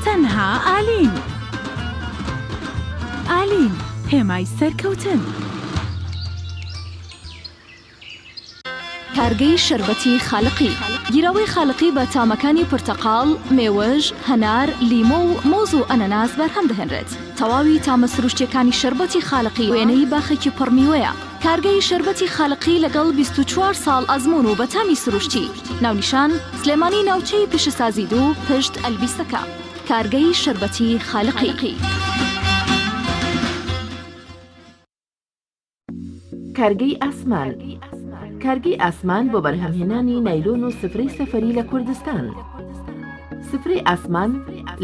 تەنها ئالین. ئالین، هێمای سەرکەوتن. کارگەی شەربەتی خالقی. گیراوەی خالقی بە تامەکانی پرتەقاڵ، مێوژ، هەنار، لیمۆ و مۆز و ئەنەناس بەرهەم دەهێنرێت. تەواوی تامە سروشتیەکانی شەربەتی خالقی وێنەی باخێکی پڕ میوەیە. کارگەی شەربەتی خالقی لەگەڵ 24 ساڵ ئەزموون و بە تامی سروشتی. ناونیشان، سلێمانی ناوچەی پیشەسازی دوو پشت ئەلبیسەکە. کارگەی شەربەتی خالقی. کارگەی ئاسمان کارگەی ئاسمان بۆ بەرهەمهێنانی نایلۆن و سفرەی سەفەری لە کوردستان. سفرەی ئاسمان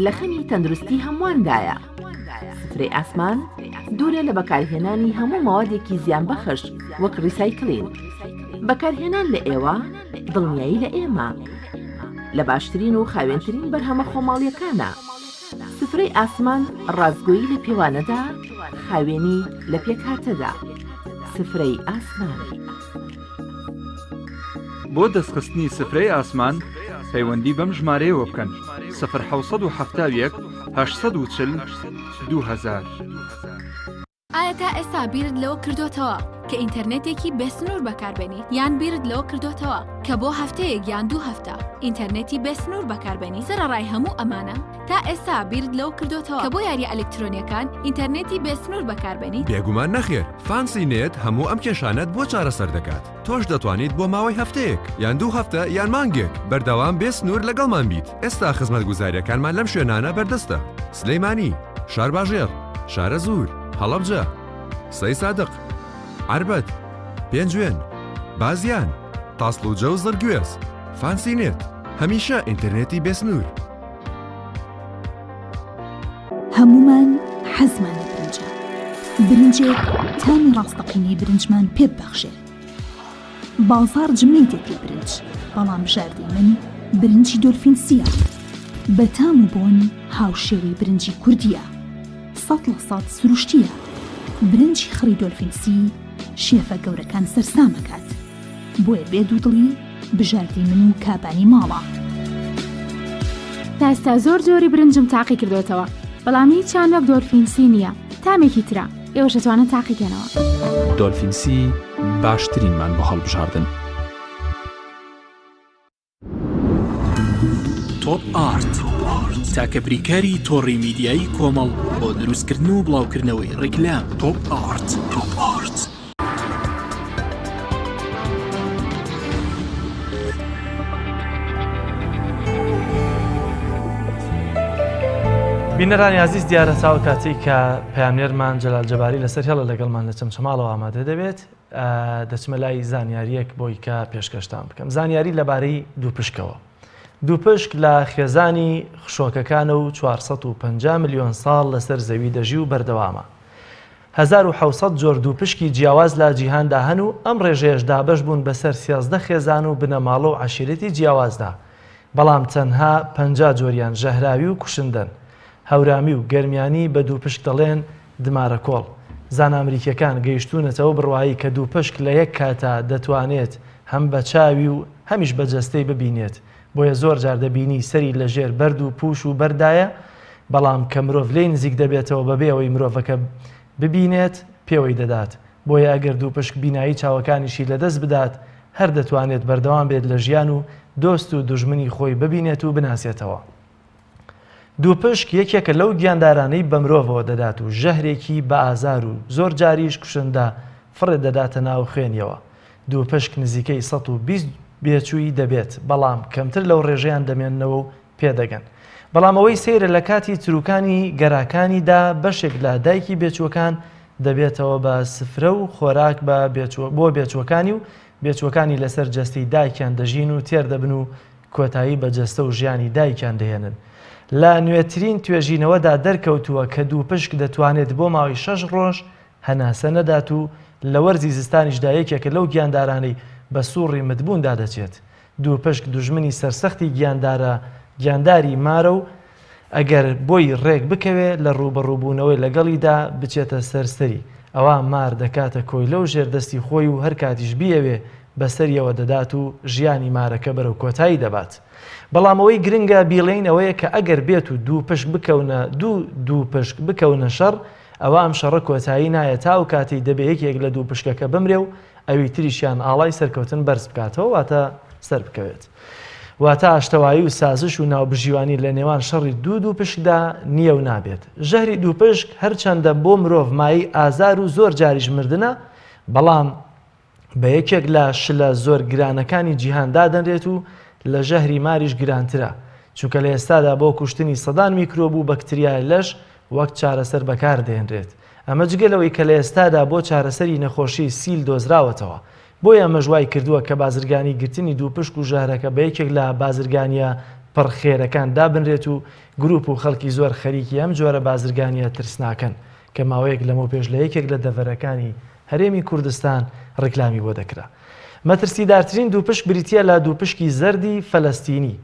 لە خەمی تەندروستی هەموواندایە. سفرەی ئاسمان دوورە لە بەکارهێنانی هەموو مەوادێکی زیانبەخش وەک ڕیسایکلین. بەکارهێنان لە ئێوە دڵنیایی لە ئێمە. لە باشترین و خاوێنترین بەرهەمە خۆماڵیەکانە. سفرەی ئاسمان ڕاستگۆیی لە پێوانەدا، خاوێنی لە پێکهاتەدا. سفرەی ئاسمان. بۆ دەستخستنی سفرەی ئاسمان پەیوەندی بەم ژمارەیەوە بکەن، سفر 771 840 2000. ئایا تا ئێستا بیرت لەوە کردۆتەوە کە ئینتەرنێتێکی بێ سنوور بەکاربێنیت؟ یان بیرت لەوە کردۆتەوە کە بۆ هەفتەیەک یان دوو هەفتە ئینتەرنێتی بێ سنوور بەکاربێنیت؟ سەرەڕای هەموو ئەمانە تا ئێستا بیرت لەوە کردۆتەوە کە بۆ یارییە ئەلکترۆنییەکان ئینتەرنێتی بێ سنوور بەکاربێنیت؟ بێگومان نەخێر، فانسی نێت هەموو ئەم کێشانەت بۆ چارەسەر دەکات. تۆش دەتوانیت بۆ ماوەی هەفتەیەک، یان دوو هەفتە، یان مانگێک، بەردەوام بێ سنوور لەگەڵمان بیت. ئێستا خزمەتگوزارییەکانمان لەم شوێنانە بەردەستە، سلێمانی، شارباژێڕ، شارەزوور، هەڵەبجە، سەیسادق، عەربەت، پێنجوێن، بازیان، تاسڵوجە و زڕگوێز. فانسی نێت، هەمیشە ئینتەرنێتی بێ سنوور. هەموومان حەزمان لە برنجە، برنجێک تامی ڕاستەقینەی برنجمان پێ ببەخشێ. بازاڕ جمەی دێت لە برنج، بەڵام بژاردەی من برنجی دۆلفین سییە. بە تام و بۆن هاوشێوەی برنجی کوردییە. 100% سروشتییە. برنجی خڕی دۆلفین سی شێفە گەورەکان سەرسام ئەکات. بۆیە بێ دوودڵی بژاردەی من و کابانی ماڵە. تا ئێستا زۆر جۆری برنجم تاقی کردۆتەوە بەڵام هیچیان وەک دۆلفین سی نییە تامێکی ترە ئێوەش ئەتوانن تاقی کەنەوە. دۆلفین سی باشترینمان بۆ هەڵبژاردن. تۆپ ئارت تاکە بریکاری تۆڕی میدیایی کۆمەڵ بۆ دروستکردن و بڵاوکردنەوەی ڕیکلام تۆپ ئارت. بینەرانی ئازیز دیارە تاو کاتێک کە پەیامنێرمان جەلال جەباری لەسەر هێڵە لەگەڵمان لە چەمچەماڵەوە ئامادە دەبێت دەچمە لای زانیاریەک بۆی کە پێشکەشتان بکەم زانیاری لەبارەی دووپشکەوە دووپشک لە خێزانی خشۆکەکانە و 450 میلیۆن ساڵ لەسەر زەوی دەژی و بەردەوامە 1700 جۆر دووپشکی جیاواز لە جیهاندا هەن و ئەم ڕێژەیەش دابەش بوون بەسەر 13 خێزان و بنەماڵە و عەشیرەتی جیاوازدا بەڵام تەنها 50 جۆریان ژەهراوی و کوشندەن هەورامی و گەرمیانی بە دووپشک دەڵێن دمارەکۆڵ. زانا ئەمریکییەکان گەیشتوونەتە ئەو بڕوایەی کە دووپشک لە یەک کاتا دەتوانێت. هەم بە چاوی و هەمیش بە جەستەی ببینێت، بۆیە زۆر جار دەبینی سەری لە ژێر بەرد و پوش و بەردایە، بەڵام کە مرۆڤ لێی نزیک دەبێتەوە بەبێ ئەوەی مرۆڤەکە ببینێت پێوەی دەدات، بۆیە ئەگەر دووپشک بینایی چاوەکانیشی لەدەست بدات هەر دەتوانێت بەردەوام بێت لە ژیان و دۆست و دوژمنی خۆی ببینێت و بناسێتەوە. دووپشک یەکێکە لەو گیاندارانەی بە مرۆڤەوە دەدات و ژەهرێکی بە ئازار و زۆر جاریش کوشندە فڕێ دەداتە ناو خوێنیەوە. دووپشک نزیکەی 120 بێچووی دەبێت، بەڵام کەمتر لەو ڕێژەیان دەمێننەوە و پێدەگەن. بەڵام ئەوەی سەیرە لە کاتی تروکانی گەراکانیدا بەشێک لە دایکی بێچووەکان دەبێتەوە بە سفرە و خۆراک بە بۆ بێچووەکانی و بێچووەکانی لەسەر جەستەی دایکیان دەژین و تێر دەبن و کۆتایی بە جەستە و ژیانی دایکیان دەهێنن. لە نوێترین توێژینەوەدا دەرکەوتووە کە دووپشک دەتوانێت بۆ ماوەی شەش ڕۆژ هەناسە نەدات و لە وەرزی زستانیشدا یەکێکە لەو گیاندارانەی بە سوڕی متبووندا دەچێت. دووپشک دوژمنی سەرسەختی گیاندارە گیانداری مارە و ئەگەر بۆی ڕێک بکەوێ لە ڕووبەڕووبوونەوەی لەگەڵیدا بچێتە سەر سەری ئەوا مار دەکاتە کۆیلە و ژێردەستی خۆی و هەرکاتیش بیەوێ بەسەریەوە دەدات و ژیانی مارەکە بەرەو کۆتایی دەبات. بەڵام ئەوەی گرنگە بیڵێین ئەوەیە کە ئەگەر بێت و دووپشک بکەونە دوو دووپشک بکەونە شەڕ ئەوا ئەم شەڕە کۆتایی نایە تا ئەو کاتەی دەبێ یەکێک لە دوو پشکەکە بمرێ و ئەوی تریشیان ئاڵای سەرکەوتن بەرز بکاتەوە واتە سەر بکەوێت. واتە ئاشتەوایی و سازش و ناوبژیوانی لە نێوان شەڕی دوو دووپشکدا نییە و نابێت. ژەهری دووپشک هەرچەندە بۆ مرۆڤ مایەی ئازار و زۆر جاریش مردنە، بەڵام بە یەکێک لە شلە زۆر گرانەکانی جیهان دادەنرێت و لە ژەهری ماریش گرانترە، چونکە لە ئێستادا بۆ کوشتنی سەدان میکرۆب و بەکتریای لەش وەک چارەسەر بەکاردەهێنرێت. ئەمە جگە لەوەی کە لە ئێستادا بۆ چارەسەری نەخۆشیی سیل دۆزراوەتەوە. بۆیە ئەمەش وای کردووە کە بازرگانی گرتنی دووپشک و ژەهرەکە بە یەکێک لە بازرگانییە پڕ خێرەکان دابنرێت و گروپ و خەڵکی زۆر خەریکی ئەم جۆرە بازرگانییە ترسناکەن کە ماوەیەک لەمەوپێش لە یەکێک لە دەڤەرەکانی هەرێمی کوردستان ڕیکلامی بۆ دەکرا. مەترسیدارترین دووپشک بریتییە لە دووپشکی زەردی فەلەستینی،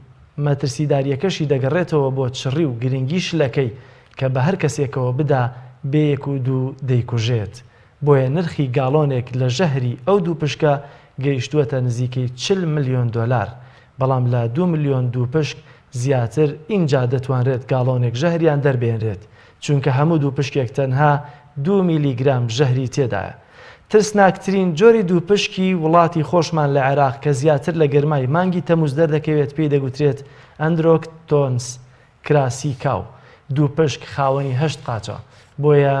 مەترسیدارییەکەشی دەگەڕێتەوە بۆ چڕی و گرنگی شلەکەی کە بە هەر کەسێکەوە بدا بێ یەک و دوو دەیکوژێت، بۆیە نرخی گاڵۆنێک لە ژەهری ئەو دووپشکە گەیشتووەتە نزیکەی 40 ملیۆن دۆلار، بەڵام لە دوو ملیۆن دووپشک زیاتر ئینجا دەتوانرێت گاڵۆنێک ژەهریان دەربێنرێت، چونکە هەموو دووپشکێک تەنها دوو میلیگرام ژەهری تێدایە. ترسناکترین جۆری دووپشکی وڵاتی خۆشمان لە عێراق کە زیاتر لە گەرمای مانگی تەمووز دەردەکەوێت پێی دەگوترێت ئەندرۆکتۆنس کراسی کاو. دووپشک خاوەنی هەشت قاچە، بۆیە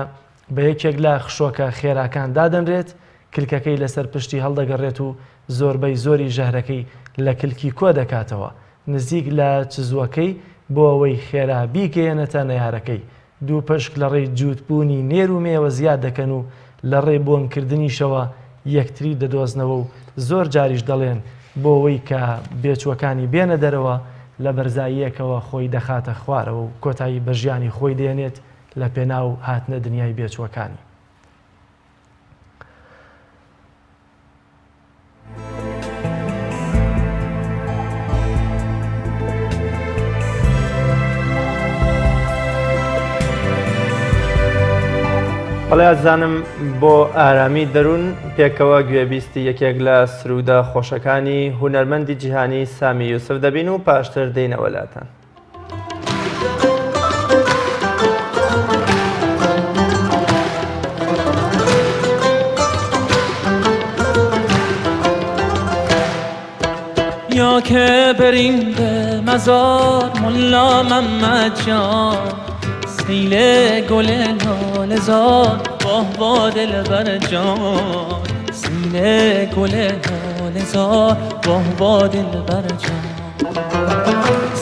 بە یەکێک لە خشۆکە خێراکان دادەنرێت، کلکەکەی لەسەر پشتی هەڵدەگەڕێت و زۆربەی زۆری ژەهرەکەی لە کلکی کۆدەکاتەوە، نزیک لە چزووەکەی بۆ ئەوەی خێرا بیگەیەنێتە نەیارەکەی. دووپشک لە ڕێی جووتبوونی نێر و مێوە زیاد دەکەن و لە ڕێی بۆنکردنیشەوە یەکتری دەدۆزنەوە و زۆر جاریش دەڵێن بۆ وەی کە بێچووەکانی بێنە دەرەوە لە بەرزاییەکەوە خۆی دەخاتە خوارەوە و کۆتایی بە ژیانی خۆی دێنێت لە پێناو هاتنە دنیای بێچووەکانی. بەڵێ ئازیزانم بۆ ئارامی دەروون پێکەوە گوێبیستی یەکێک لە سروودە خۆشەکانی هونەرمەندی جیهانی سامی یوسف دەبین و پاشتر دێینەوە لاتان. یا که بریم به مزار ملا محمد جان سیل گل لاله زار واه وا دلبر جان سیل گل لاله زار واه وا دلبر جان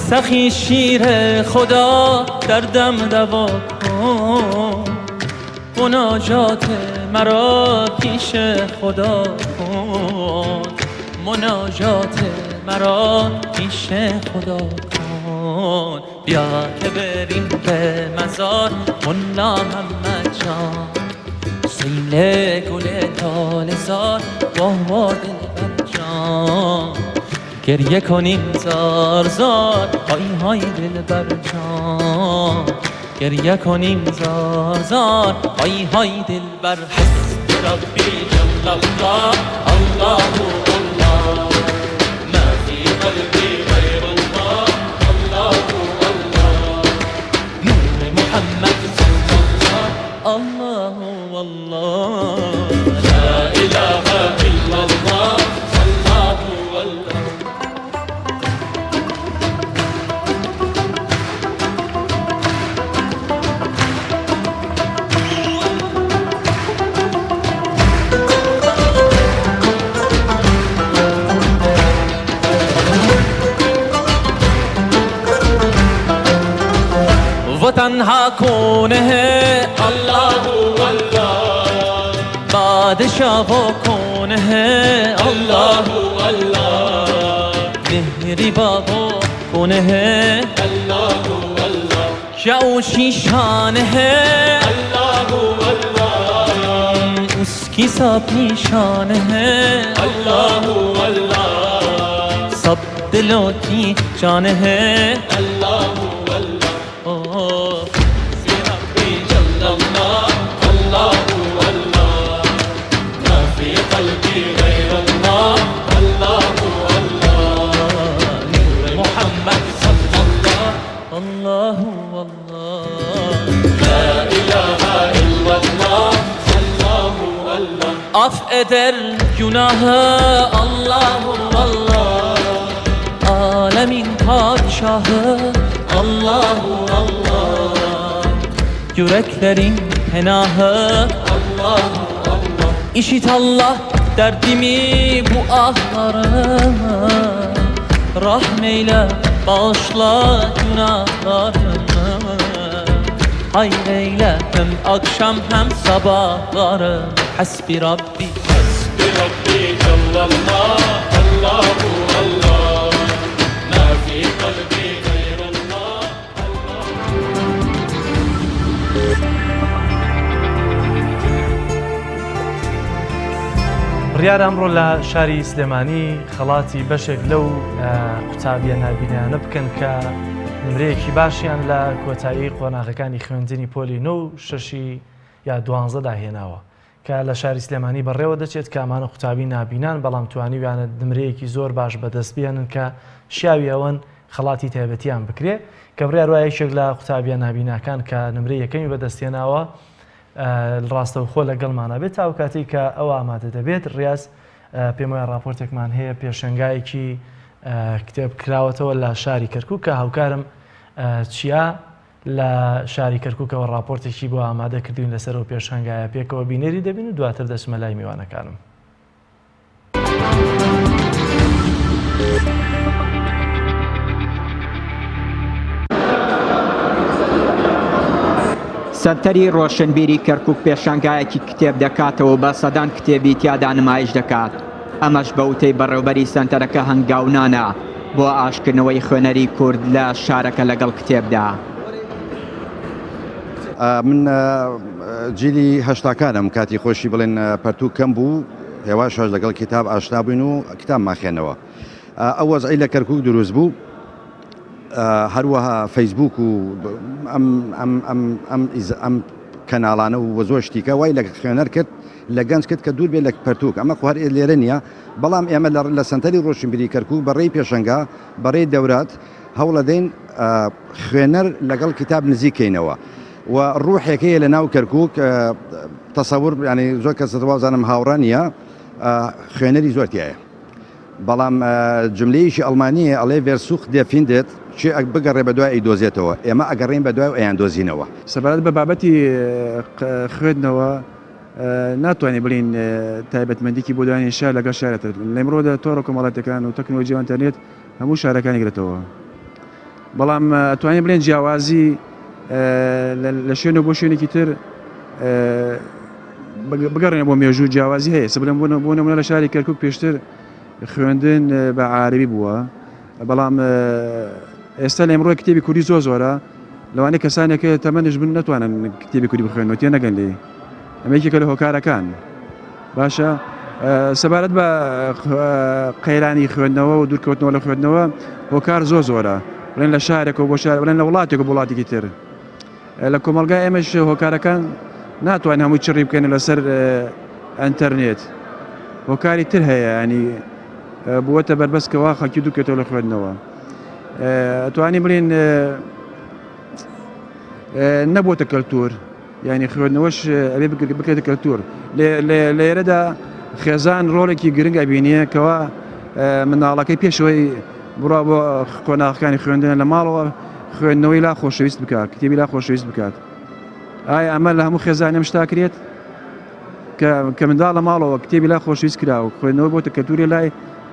سخی شیر خدا دردم دوا کن مناجات مرا پیش خدا کن مناجات مرا پیش خدا کن بیا که بریم به مزار ملا محمد جان سیل گل لاله زار واه وا دلبر جان گریه کنیم زار زار های های دلبر جان گریه کنیم زار زار های های دلبر حسبی ربی جل الله الله الله. تنها کنه الله الله بادشاه و کنه الله الله مهری بابا کنه الله الله شیشانه الله الله اسکی سب نشانه الله الله سب دلوں کی جان ہے الله الله الله الله ما في قلبي غير الله الله الله نور محمد صلى الله الله الله لا إله إلا الله الله الله Af eder günahı Allahu Allah Alemin padişahı Allahu Allah Yüreklerin penahı Allahu Allah İşit Allah derdimi bu ahlarımı Rahmeyle bağışla günahlarımı Hayreyle hem akşam hem sabahları Hasbi Rabbi Hasbi Rabbi Cellallah Allahu Allah Ma fi kalbi gayrallah بڕیارە ئەمڕۆ لە شاری سلێمانی خەڵاتی بەشێک لەو قوتابیە نابینایانە بکەن کە نمرەیەکی باشیان لە کۆتایی قۆناغەکانی خوێندنی پۆلی نۆ و شەشی یا دوانزەدا هێناوە کە لە شاری سلێمانی بەڕێوە دەچێت کە ئەمانە قوتابی نابینان بەڵام توانیویانە نمرەیەکی زۆر باش بەدەست بێنن کە شیاوی ئەوەن خەڵاتی تایبەتیان بکرێ کە بڕیار وایە یەکێک لە قوتابیە نابیناکان کە نمرەی یەکەمی بەدەستهێناوە ڕاستەوخۆ لەگەڵمانە بێت تا ئەو کاتەی کە ئەو ئامادە دەبێت ڕیاز پێم وایە ڕاپۆرتێکمان هەیە پێشەنگایەکی کتێب کراوەتەوە لە شاری کەرکک کە هاوکارم چیا لە شاری کەرککەوە ڕاپۆرتێکی بۆ ئامادە کردوین لەسەر ئەو پێشەنگایە پێکەوە بینەری دەبین و دواتر دەچمە لای میوانەکانم. سەنتەری ڕۆشنبیری کەرکوک پێشانگایەکی کتێب دەکاتەوە و بە سەدان کتێبی تیادا نمایش دەکات، ئەمەش بە وتەی بەڕێوبەری سەنتەرەکە هەنگاونانە بۆ ئاشتکردنەوەی خوێنەری کورد لە شارەکە لەگەڵ کتێبدا. من جیلی هەشتاکانم کاتی خۆشی بڵێن پەرتوک کەم بوو هێواش هەش لەگەڵ کتاب ئاشنا بووین و کتابمان خوێنەوە ئەو وەزعی لە کەرکک دروست بوو هەروەها فەیسبوک و ئەم ئەم ئەم ئەم ئەم کەناڵانە و زۆر شتیکە وای لە خوێنەر کرد لە گەنج کرد کە دوور بێت لە پەرتوک ئەمە خۆ هەر لێرە نییە بەڵام ئێمە لە سەنتەری ڕۆشنبیری کەرکک بەڕێی پێشەنگا بەڕێی دەورات هەوڵەدەین خوێنەر لەگەڵ کتاب نزیک کەینەوە و ڕوحێک هەیە لە ناو کەرکک تەسەور ینی زۆر کەس وازانم هاوڕا نییە خوێنەری زۆر تایە بەڵام جملەیەکی ئەڵمانیە ئەڵێ Wer sucht der findet کێ بگەڕێ بە دوای ئەیدۆزێتەوە ئێمە ئەگەڕێین بە دوای و ئەیاندۆزینەوە. سەبارەت بە بابەتی خوێندنەوە ناتوانین بڵێین تایبەتمەندیکی بۆ دانێین شار لەگەڵ شارە تر لە ئیمڕۆدا تۆڕە کۆمەڵاتیەکان و تەکنۆلۆژیا و ئینتەرنێت هەموو شارەکانی گرتەوە بەڵام ئەتوانین بڵێن جیاوازی لە شوێن و بۆ شوێنێکی تر بگەڕێن بۆ مێژوو جیاوازی هەیە سبلم بۆ بۆ نمونە لە شاری کەرکک پێشتر خوێندن بە عربی بووە بەڵام ئێستا لە ئەمڕۆ کتێبی کوردی زۆر زۆرە لەوانەیە کەسانێک تەمەنش بن نەتوانن کتێبی کوردی بخوێنەوە تێ نەگەن لێی ئەمە یەکێکە لە هۆکارەکان باشە سەبارەت بە قەیرانی خوێندنەوە و دوورکەوتنەوە لە خوێندنەوە هۆکار زۆر زۆرە بڵێن لە شارێکەوە بۆ شار بڵێن لە وڵاتێک بۆ وڵاتێکی تر لە کۆمەڵگای ئێمەش هۆکارەکان ناتوانین هەمووی چڕی بکەین لەسەر ئەتەرنێت هۆکاری تر هەیە ینی بووەتە بەربەست کەوا خەڵکی دووکێتەوە لە خوێندنەوە ئەتوانی بڵێن نەبووتە کەلتور یعنی خوێندنەوەش ئەبێ بکرێتە کەلتور لێرەدا خێزان ڕۆڵێکی گرنگ ئەبینیە کەوا منداڵەکەی پێشەوەی بڕا بۆ قۆناغەکانی خوێندنە لە ماڵەوە خوێندنەوەی لا خۆشەویست بکات کتێبی لا خۆشەویست بکات ئایا ئەمە لە هەموو خێزانێم شتاکرێت کە منداڵ لە ماڵەوە کتێبی لا خۆشەویست کرا و خوێندنەوە بۆتە کەلتوری لای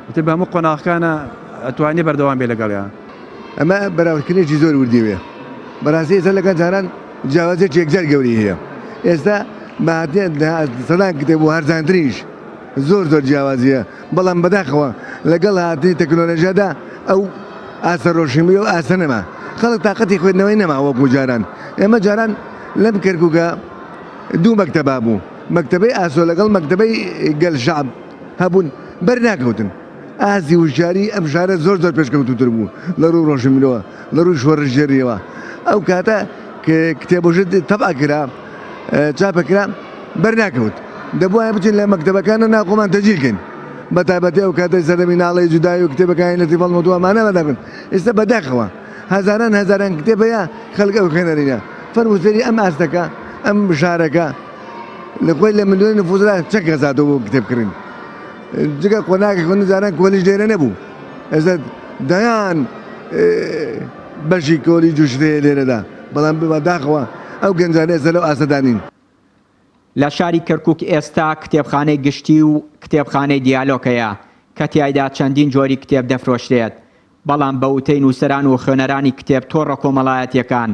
ئیتر بە هەموو قۆناغەکانە ئەتوانێ بەردەوام بێ لەگەڵیا. ئەمە بەراوردکردنێکی زۆر وردی وێ بەراستی ئێستا لەگەڵ جاران. جیاوازیەکی یەکجار گەورەی هەیە ئێستا بە هاتنی سەدان کتێب و هەرزانتریش زۆر زۆر جیاوازیە بەڵام بەداخەوە لەگەڵ هاتنی تەکنۆلۆژیادا ئەو ئاستە ڕۆشنبیری ئەو ئاستە نەما خەڵک تاقەتی خوێندنەوەی نەما وەکو جاران ئێمە جاران لەم کەرکوکە دوو مەکتەبا بوو مەکتەبەی ئاسۆ لەگەڵ مەکتەبەی گەل شەعب هەبوون بەر ناکەوتن ئاستی وشیاری ئەم شارە زۆر زۆر پێشکەوتووتر بوو لە ڕووی ڕۆشنبیرەوە لە ڕووی شۆڕشگێڕیەوە ئەو کاتە کتێب و شت تەبع کرا چاپە کرا بەر ناکەوت دەبوایە بچین لە مەکتەبەکانە ناخۆمان تەجیل کەین بە تایبەتی ئەو کاتەی سەردەمی ناڵەی جودایی و کتێبەکانی لەتیف هەڵمەت و ئەمانە بەدابن ئێستا بەداخەوە هەزاران هەزاران کتێب هەیە خەڵک ئەو خوێنەرینە فەرموو سەیری ئەم ئاستەکە ئەم شارەکە لە خۆی لە ملیۆن نفوسدا چەند کەس هاتووە بۆ کتێب کڕین جگە قۆناغی خوێندن جاران کۆلیژ لێرە نەبوو ئێستا دەیان بەشی کۆلیج و شت هەیە لێرەدا بەڵام بەداخەوە ئەو گەنجانە ئێستا لەو ئاستەدا نین. لە شاری کەرکوک ئێستا کتێبخانەی گشتی و کتێبخانەی دیالۆگ هەیە کە تیایدا چەندین جۆری کتێب دەفرۆشرێت، بەڵام بە وتەی نووسەران و خوێنەرانی کتێب تۆڕە کۆمەڵایەتییەکان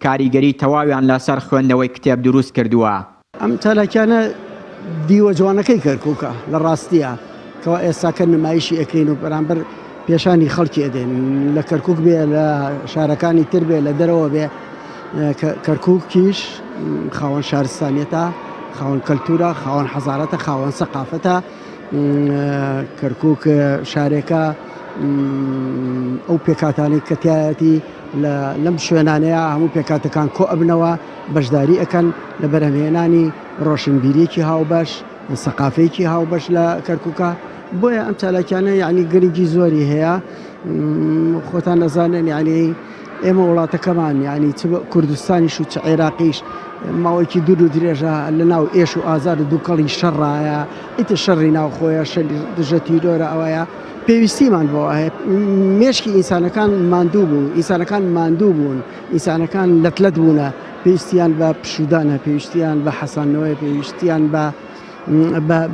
کاریگەری تەواویان لەسەر خوێندنەوەی کتێب دروست کردووە. ئەم چالاکیانە دیوە جوانەکەی کەرکوکە لە ڕاستیە کەوا ئێستاکە نمایشی ئەکەین و بەرامبەر پێشانی خەڵکی ئەدەین لە کەرکوک بێ لە شارەکانی تر بێ لە دەرەوە بێ کەرکوکیش خاوەن شارستانیەتە خاوەن کەلتورە خاوەن حەزارەتە خاوەن سەقافەتە کەرکک شارێکە ئەو پێکاتانەی کە تایەتی لەم شوێنانەیە هەموو پێکاتەکان کۆ ئەبنەوە بەشداری ئەکەن لە بەرهەمهێنانی ڕۆشنبیریەکی هاوبەش سەقافەیەکی هاوبەش لە کەرکووکە بۆیە ئەم چالاکیانە یعنی گرنگی زۆری هەیە خۆتان نەزانن یعنی ئێمە وڵاتەکەمان یعنی چ کوردستانیش و چ عێراقیش ماوەیەکی دوور و درێژە لە ناو ئێش و ئازار و دووکەڵی شەڕایە ئیتر شەڕی ناوخۆیە شەری دژە تیرۆرە ئەوەیە پێویستیمان بۆ هەیە مێشکی ئینسانەکان ماندوو بوون ئینسانەکان ماندوو بوون ئینسانەکان لەتلەت بوونە پێویستیان بە پشودانە پێویستیان بە حەسانەوەی پێویستیان بە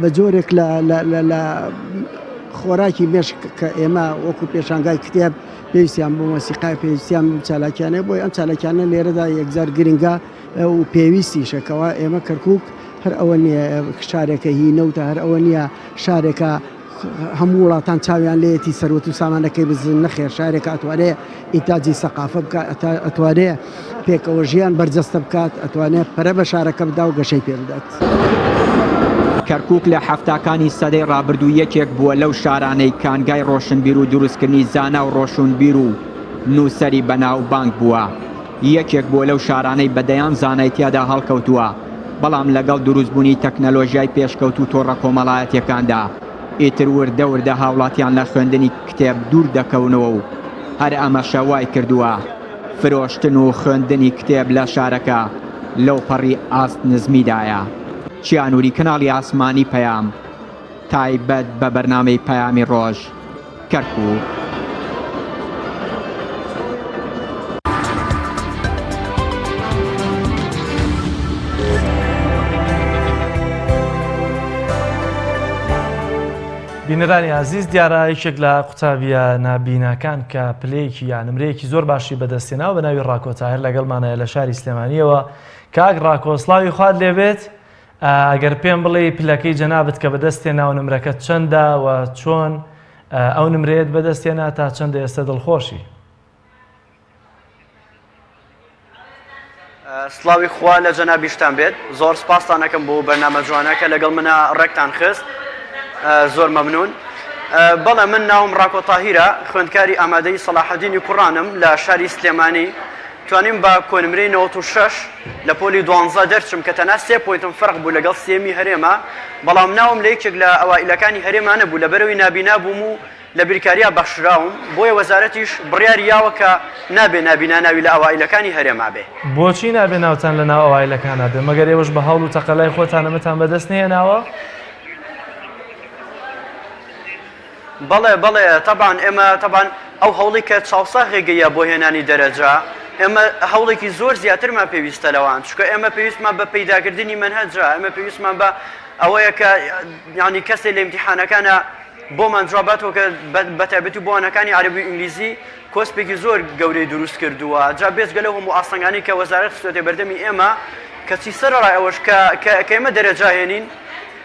بە جۆرێک لە خۆراکی مێشک کە ئێمە وەکو پێشانگای کتێب پێویستیان بۆ مۆسیقای پێویستیان چالاکیانە بۆی ئەم چالاکیانە لێرەدا یەکجار گرنگە و پێویستیشە کەوا ئێمە کەرکک هەر ئەوە نییە شارێکە هی نەوتە هەر ئەوە نییە شارێکە هەموو وڵاتان چاویان لێیەتی سەروەت و سامانەکەی بزن نەخێر شارێکە ئەتوانێ ئینتاجی سەقافە بکات ئەتوانێ پێکەوە ژیان بەرجەستە بکات ئەتوانێ پەرە بە شارەکە بدا و گەشەی پێ بدات. کەرکوک لە حەفتاکانی سەدەی ڕابردوو یەکێک بووە لەو شارانەی کانگای ڕۆشنبیر و دروستکردنی زانا و ڕۆشونبیر و نووسەری بەناوبانگ بووە، یەکێک بووە لەو شارانەی بە دەیان زانای تیادا هەڵکەوتووە، بەڵام لەگەڵ دروستبوونی تەکنەلۆژیای پێشکەوتوو تۆڕە کۆمەڵایەتیەکاندا ئیتر وردە وردە هاوڵاتیان لە خوێندنی کتێب دوور دەکەونەوە و هەر ئەمەشە وایکردووە فرۆشتن و خوێندنی کتێب لە شارەکە لەوپەڕی ئاست نزمیدایە. چیانوری کەناڵی ئاسمانی پەیام تایبەت بە بەرنامەی پەیامی ڕۆژ، کەرکوک. بینەرانی ئازیز دیارە یەکێک لە قوتابیە نابیناکان کە پلەیەکی یا نمرەیەکی زۆر باشی بەدەستێناوە بە ناوی ڕاکۆ تاهر لەگەڵمانایە لە شاری سلێمانیەوە کاک ڕاکۆ سڵاوی خوات لێبێت ئەگەر پێم بڵێی پلەکەی جەنابت کە بەدەست هێناوە نمرەکەت چەندە و چۆن ئەو نمرەیەت بەدەست هێنا تا چەندە ئێستا دڵخۆشی؟ سڵاوی خوا لە جەنابیشتان بێت زۆر سپاستان ئەکەم بۆ بەرنامە جوانە کە لەگەڵ منە ڕێکتان خست زۆر مەمنون بەڵێ من ناوم ڕاکۆ تاهیرە خوێندکاری ئامادەی سەلاحەدینی کوڕانم لە شاری سلێمانی توانیم بە کۆنمرەی 96 لە پۆلی دوانزە دەرچم کە تەنها سێ point م فەرق بوو لەگەڵ سێیەمی هەرێما، بەڵام ناوم لە یەکێک لە ئەوائیلەکانی هەرێما نەبوو لەبەرئەوەی نابینا بووم و لە بیرکاریا بەخشراوم، بۆیە وەزارەتیش بڕیاری یاوە کە نابێ نابینا ناوی لە ئەوائیلەکانی هەرێما بێ. بۆچی نابێ ناوتان لە ناو ئەوائیلەکانا بێ؟ مەگەر ئێوەش بە هەوڵ و تەقەلای خۆتان ئەمەتان بەدەست نەهێناوە؟ بەڵێ بەڵێ تەبعەن ئێمە تەبعەن ئەو هەوڵی کە چاوساغێک گەیە بۆ هێنانی دەرەجە ئێمە هەوڵێکی زۆر زیاترمان پێویستە لەوان چونکە ئێمە پێویستمان بە پەیداکردنی مەنهەجە ئێمە پێویستمان بە ئەوەیە کە یانی کەسێ لە ئیمتیحانەکانە. بۆمان جواباتەوە کە بە تایبەتی بۆ وانەکانی عەرەبی و ئینگلیزی کۆسپێکی زۆر گەورەی دروست کردووە جا بێجگە لەو هەموو ئاستەنگانەی کە وەزارەت خستووەتە بەردەمی ئێمە کەچی سەرەڕای ئەوەش کە کە کە ئێمە دەرەجە هێنین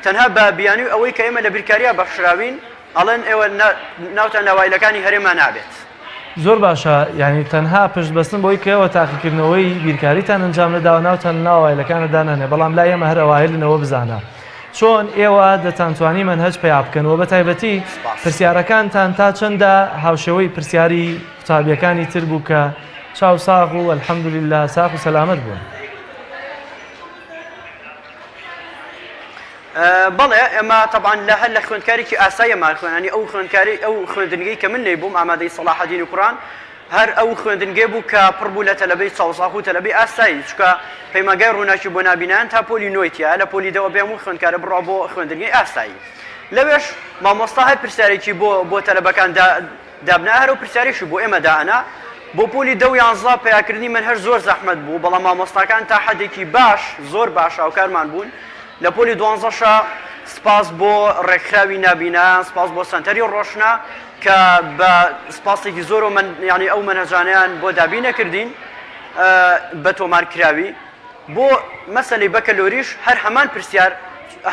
تەنها بە بیانووی ئەوەی کە ئێمە لە بیرکارییا بەخشراوین ئەڵێن ئێوە ناوتان لە وایلەکانی هەرێما نابێت. زۆر باشە یانی تەنها پشت بەستن بەوەی کە ئێوە تاقیکردنەوەی بیرکاریتان ئەنجام نەداوە ناوتان لە ناو ئەوایلەکانە دانانێ بەڵام لای ئێمە هەر ئەوایلن ئەوە بزانە چۆن ئێوە دەتانتوانی مەنهەج پەیا بکەن و بە تایبەتی پرسیارەکانتان تا چەندە هاوشێوەی پرسیاری قوتابیەکانی تر بوو کە چاو ساغ و الحمدللە ساغ و سەلامەت بوون. بەڵێ ئێمە تەبعەن لە هەر لە خوێندکارێکی ئاساییە مان خوێنانی ئەو خوێندکاری ئەو خوێندنگەی کە من لێی بووم ئامادەی سەڵاحەدین و کوڕان هەر ئەو خوێندنگەی بوو کە پڕ بوو لە تەلەبەی چاوساخ و تەلەبەی ئاسایی چونکە پەیمانگای ڕووناکی بۆ نابینایان تا پۆلی نۆی تیایە لە پۆلی دەوە بێ هەموو خوێندکارە بڕوا بۆ خوێندنگەی ئاسایی لەوێش مامۆستا هەر پرسیارێکی بۆ بۆ تەلەبەکان دا دابنا هەر ئەو پرسیارێکی بۆ ئێمە دائەنا بۆ پۆلی دە و یانزە پەیاکردنی مەنهەج زۆر زەحمەت بوو بەڵام مامۆستاکان تا حەدێکی باش زۆر باش هاوکارمان بوون لە پۆلی دوانزەشا سپاس بۆ ڕێکخراوی نابینایان، سپاس بۆ سەنتەری ڕۆشنا کە بە سپاسێکی زۆرەوە من یانی ئەو مەنهەجانەیان بۆ دابین نەکردین بە تۆمار کراوی. بۆ مەسەلەی بەکەلۆریش هەر هەمان پرسیار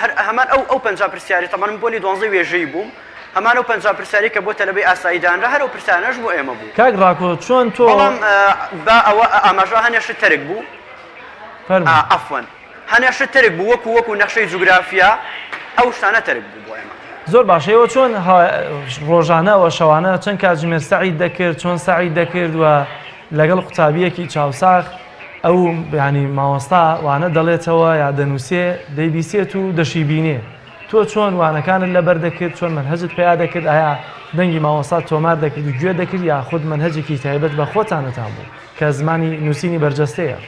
هەر هەمان ئەو ئەو 50 پرسیاری تەبعەن من پۆلی دوانزەی وێژەیی بووم هەمان ئەو 50 پرسیاری کە بۆ تەلەبەی ئاسایی دانرا هەر ئەو پرسیارانەش بۆ ئێمە بوو. کاک ڕاکۆ چۆن تۆ بەڵام با ئەوە ئاماژە هەنێ شت تەرک بوو فەرموو. عەفوەن. هەنێ شت تەرک بوو وەکو وەکو نەخشەی جوگرافیا ئەو شتانە تەرک بوو بۆ ئێمە. زۆر باشە ئێوە چۆن ڕۆژانە و شەوانە چەند کاتژمێر سەعیت دەکرد چۆن سەعیت دەکرد و لەگەڵ قوتابیەکی چاوساغ ئەو ینی مامۆستا وانە دەڵێتەوە یا دەنووسێ دەیبیسێت و دەشی بینێ تۆ چۆن وانەکانت لەبەر دەکرد چۆن مەنهەجت پیا دەکرد ئایا دەنگی مامۆستا تۆمار دەکرد و گوێ دەکرد یا خود مەنهەجێکی تایبەت بە خۆتانتان بوو کە زمانی نووسینی بەرجەستەیە؟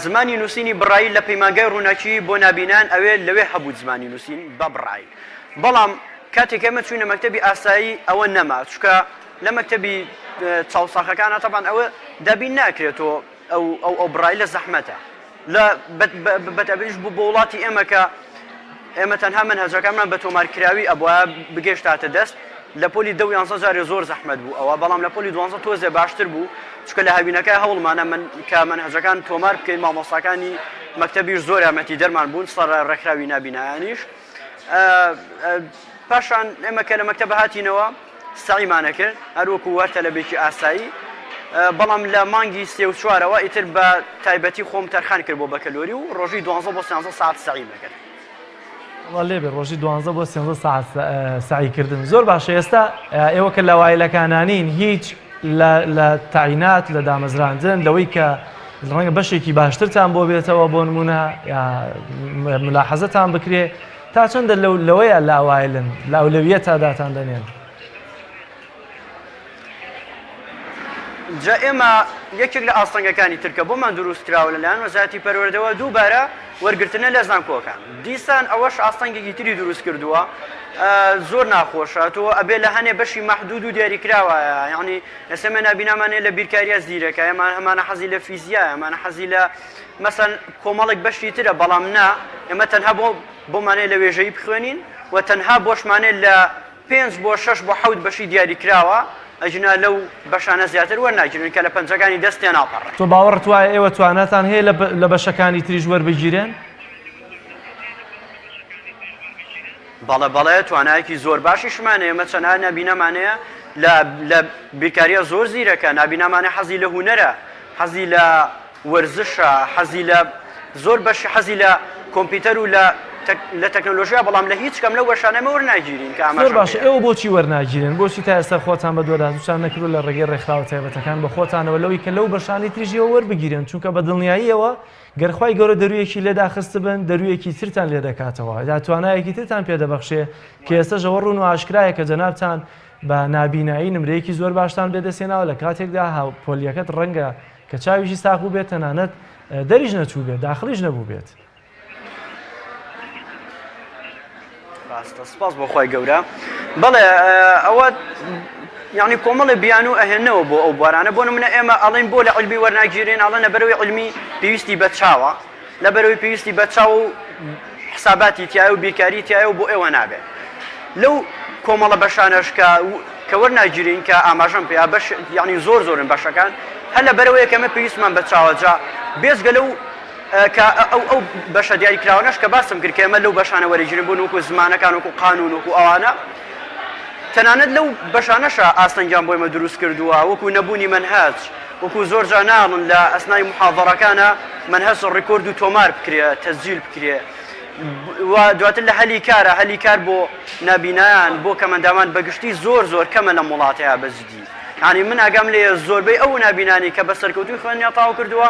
زمانی نووسینی بڕایل لە پەیمانگای ڕووناکی بۆ نابینایان ئەوێ لەوێ هەبوو زمانی نووسین بە بڕایل بەڵام کاتێک ئێمە چووینە مەکتەبی ئاسایی ئەوە نەما چونکە لە مەکتەبی چاوساخەکانە تەبان ئەوە دابین ناکرێتەوە ئەو ئەو ئەو بڕایلە زەحمەتە لە بەتایبەتیش بۆ بۆ وڵاتی ئێمە کە ئێمە تەنها مەنهەجەکانمان بە تۆمارکراوی ئەبوایە بگەشتاتە دەست لە پۆلی دە و یانزە جارێ زۆر زەحمەت بوو ئەوە بەڵام لە پۆلی دوانزە تۆزێ باشتر بوو چونکە لە هاوینەکە هەوڵمانە من کە مەنهەجەکان تۆمار بکەین مامۆستاکانی مەکتەبیش زۆر یارمەتیدەرمان بوون سەر ڕێکخراوی نابینایانیش پاشان ئێمە کە لە مەکتەبە هاتینەوە سەعیمان ئەکرد هەر وەکو هەر تەلەبێکی ئاسایی بەڵام لە مانگی سێ و چوارەوە ئیتر بە تایبەتی خۆم تەرخان کرد بۆ بەکەلۆری و ڕۆژی دوانزە بۆ سیانزە سەعات سەعیم ئەکرد. وەڵا لێبێ ڕۆژی دوانزە بۆ سێنزە سەعات سەعی کردن زۆر باشە ئێستا ئێوە کە لە وایلەکانانین هیچ لە لە تەعینات لە دامەزراندن لەوەی کە ڕەنگە بەشێکی باشترتان بۆ بێتەوە بۆ نمونە یا ملاحەزەتان بکرێ تا چەندە لەو لەوەیە لە ئەوایلن لە ئەولەویەتا داتان دەنێن؟ جا ئێمە یەکێک لە ئاستەنگەکانی تر کە بۆمان دروست کراوە لەلایەن وەزارەتی پەروەردەوە دووبارە وەرگرتنە لە زانکۆکان دیسان ئەوەش ئاستەنگێکی تری دروست کردووە زۆر ناخۆشە تۆ ئەبێ لە هەنێ بەشی مەحدود و دیاریکراوە یعنی ئێستا ئێمە نابینامان هەیە لە بیرکاریە زیرەکە ئێمە هەمانە حەزی لە فیزیا هەمانە حەزی لە مەسەن کۆمەڵێک بەشی ترە بەڵام نا ئێمە تەنها بۆ بۆمانەیە لە وێژەیی بخوێنین و تەنها بۆشمانەیە لە پێنج بۆ شەش بۆ حەوت بەشی دیاریکراوە ئەگینا لەو بەشانە زیاتر وەرناگیرێن کە لە پەنجەکانی دەست تێناپەڕن. تۆ باوەڕت وایە ئێوە تواناتان هەیە لە بەشەکانی تریش وەربگیرێن؟ بەڵێ بەڵێ توانایەکی زۆر باشیشمان هەیە ئێمە چەندان نابینامان هەیە لە لە بیرکاریە زۆر زیرەکە نابینامان هەیە حەزی لە هونەرە حەزی لە وەرزشە حەزی لە زۆر بەشی حەزی لە کۆمپیوتەر و لە لە تەکنەلۆژیا بەڵام لە هیچ کام لەو بەشانە ئێمە وەرناگیرین کە زۆر ئاماژەم باشە پێیان. ئێوە بۆچی وەرناگیرێن؟ بۆچی تا ئێستا خۆتان بەدواداچووتان نەکردووە لە ڕێگەی ڕێکخراوە تایبەتەکان بە خۆتانەوە لەوەی کە لەو بەشانەی تریش ئێوە وەربگیرێن چونکە بە دڵنیاییەوە گەر خوای گەورە دەروویەکی لێ داخستبن دەروویەکی ترتان لێ دەکاتەوە یا توانایەکی ترتان پێ دەبەخشێ کە ئێستەش ئەوە ڕوون و ئاشکرایە کە جەنابتان بە نابینایی نمرەیەکی زۆر باشتان بێ دەستهێناوە لە کاتێکدا هاوپۆلیەکەت ڕەنگە کە چاویشی ساغ بووبێت تەنانەت دەریش نەچووبێت داخڵیش نەبووبێت. ڕاستە سپاس بۆ خوای گەورە بەڵێ ئەوە یعنی کۆمەڵێ بیانوو ئەهێنەوە بۆ ئەو بوارانە بۆ نمونە ئێمە ئەڵێن بۆ لە علمی وەرناگیرێن ئەڵێن لەبەرەوەی علمی پێویستی بە چاوە لەبەرەوەی پێویستی بە چاو و. حساباتی تیایە و بیرکاری تیایە و بۆ ئێوە نابێ. لەو کۆمەڵە بەشانەش کە کە وەرناگیرین کە ئاماژەم پێیا بەش یانی زۆر زۆرن بەشەکان هەر لەبەرئەوەیە کە ئێمە پێویستمان بە چاوە جا بێجگە لەو کە ئەو ئەو بەشە دیاریکراوانەش کە باسم کرد کە ئێمە لەو بەشانە وەرەگیرین بۆ وەکو زمانەکان وەکو قانون وەکو ئەوانە تەنانەت لەو بەشانەشا ئاستەنگیان بۆ ئێمە دروست کردووە وەکو نەبوونی مەنهەج وەکو زۆر جار ناڵن لە ئەسنای محاضەڕەکانە مەنهەج ڕیکۆرد و تۆمار بکرێ تەسجیل بکرێ و دواتر لە هەلی کارە هەلی کار بۆ نابینایان بۆ کەمەندامان بەگشتی زۆر زۆر کەمە لەم وڵاتەیە بە جدی یانی من ئاگام لێیە زۆربەی ئەو نابینانی کە بە سەرکەوتووی خوێندنیان تەواو کردووە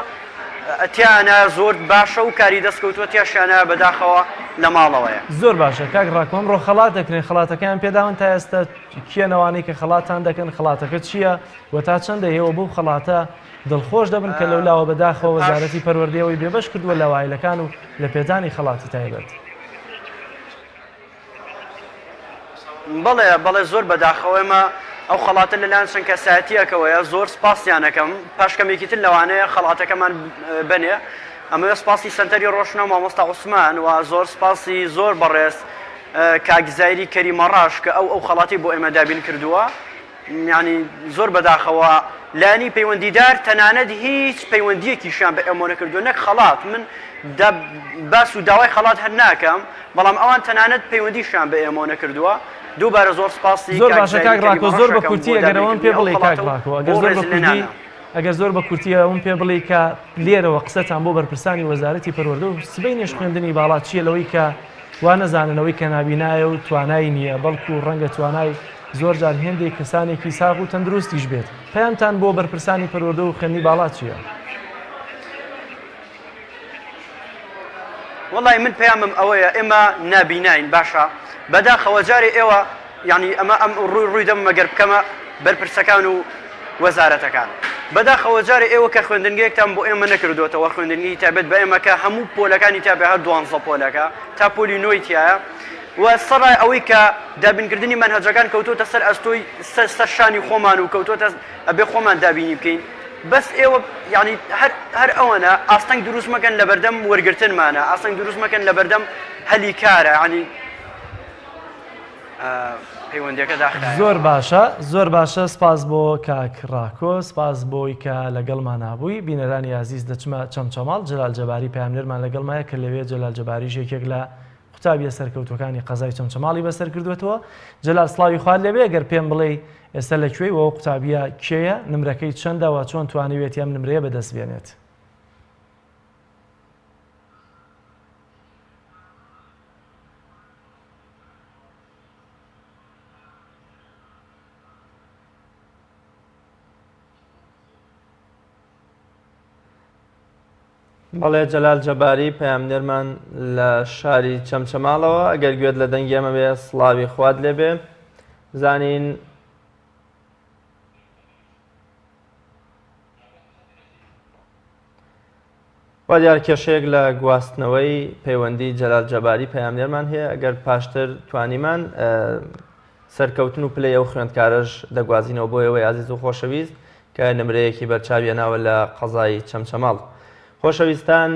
تیانە زۆر باشە و کاری دەست کەوتووە تیاشیانە بەداخەوە لە ماڵەوەیە. زۆر باشە کاک ڕاکۆ ئەمڕۆ خەڵات دەکرێن خەڵاتەکەیان پێداون تا ئێستا کێن ئەوانەی کە خەڵاتتان دەکەن خەڵاتەکە چییە و تا چەندە ئێوە بەو خەڵاتە دڵخۆش دەبن کە لەولاوە بەداخەوە وەزارەتی پەروەردەی ئەوەی بێبەش کردووە لە وایلەکان و لە پێدانی خەڵاتی تایبەت. بەڵێ بەڵێ زۆر بەداخەوە ئێمە ئەو خەڵاتە لەلایەن چەند کەسایەتیەکەوەیە زۆر سپاسیان ئەکەم پاش کەمێکی تر لەوانەیە خەڵاتەکەمان بەنێ ئەمەوێ سپاسی سەنتەری ڕۆشنە و مامۆستا عوسمان و زۆر سپاسی زۆر بەڕێز کاک زایری کەریمەڕاش کە ئەو ئەو خەڵاتی بۆ ئێمە دابین کردووە یانی زۆر بەداخەوە لایەنی پەیوەندیدار تەنانەت هیچ پەیوەندیەکیشیان بە ئێمەوە نەکردووە نەک خەڵات من باس و داوای خەڵات هەر ناکەم بەڵام ئەوان تەنانەت پەیوەندیشیان بە ئێمەوە نەکردووە دووبارە زۆر سپاسی زۆر کاک باشە زاهیری کاک کەریمە ڕاکۆ زۆر بە ڕەشەکەم کورتی بۆ ئەگەر ئەوەم دابینکردنی پێ ئەو بڵێی کاک خەڵاتە و ڕاکۆ ئەگەر بۆ زۆر بە کوردی ڕێزلێنانە. ئەگەر زۆر بە کورتی ئەوەم پێ بڵێی کە لێرەوە قسەتان بۆ بەرپرسانی وەزارەتی پەروەردە و سبەینێش خوێندنی باڵا چییە لەوەی کە وا نەزانن ئەوەی کە نابینایە و توانای نییە بەڵکو ڕەنگە توانای زۆر جار هێندێک کەسانێکی ساغ و تەندروستیش بێت. پەیامتان بۆ بەرپرسانی پەروەردە و خوێندنی باڵا چییە؟ وەڵای من پەیامم ئەوەیە ئێمە نابیناین باشە بەداخەوە جارێ ئێوە یانی ئەمە ئەم ڕووی ڕووی دەمم ئەگەر بکەمە بەرپرسەکان و وەزارەتەکان بەداخەوە جارێ ئێوە کە خوێندنگەیەکتان بۆ ئێمە نەکردوێتەوە خوێندنگەی تایبەت بە ئێمە کە هەموو پۆلەکانی تابێ هەر دوانزە پۆلەکە تا پۆلی نۆی تایە و سەڕای ئەوەی کە دابینکردنی مەنهەجەکان کەوتۆتە سەر ئەستۆی سەر سەر شانی خۆمان و کەوتۆتە ئەبێ خۆمان دابینی بکەین بەس ئێوە یانی هەر هەر ئەوەنە ئاستەنگ دروست مەکەن لەبەردەم وەرگرتنمانە ئاستەنگ دروست مەکەن لەبەردەم هەلی کارە یانی پەیوەندیەکە داخرایەوە. زۆر باشە زۆر باشە سپاس بۆ کاک ڕاکۆ سپاس بۆی کە لەگەڵمانا بووی بینەرانی ئازیز دەچمە چەمچەماڵ جەلال جەباری پەیامنێرمان لەگەڵمایە کە لەوێ جەلال جەباریش یەکێک لە قوتابیە سەرکەوتوەکانی قەزای چەمچەماڵی بەسەر کردوەتەوە جەلال سڵاوی خوات لێبێ گەر پێم بڵێی ئێستا لە کوێی وە ئەو قوتابیە کێیە نمرەکەی چەندە وە چۆن توانیوێتی ئەم نمرەیە بەدەست بێنێت؟ بەڵێ جەلال جەباری پەیامنێرمان لە شاری چەمچەماڵەوە ئەگەر گوێت لە دەنگی ئەمە بێ سڵاوی خوات لێبێ زانین وا دیار کێشەیەک لە گواستنەوەی پەیوەندی جەلال جەباری پەیامنێرمان هەیە ئەگەر پاشتر توانیمان سەرکەوتن و پلەی ئەو خوێندکارەش دەگوازینەوە بۆ ئێوەی ئازیز و خۆشەویست کە نمرەیەکی بەرچاوی هێناوە لە قەزای چەمچەماڵ. خۆشەویستان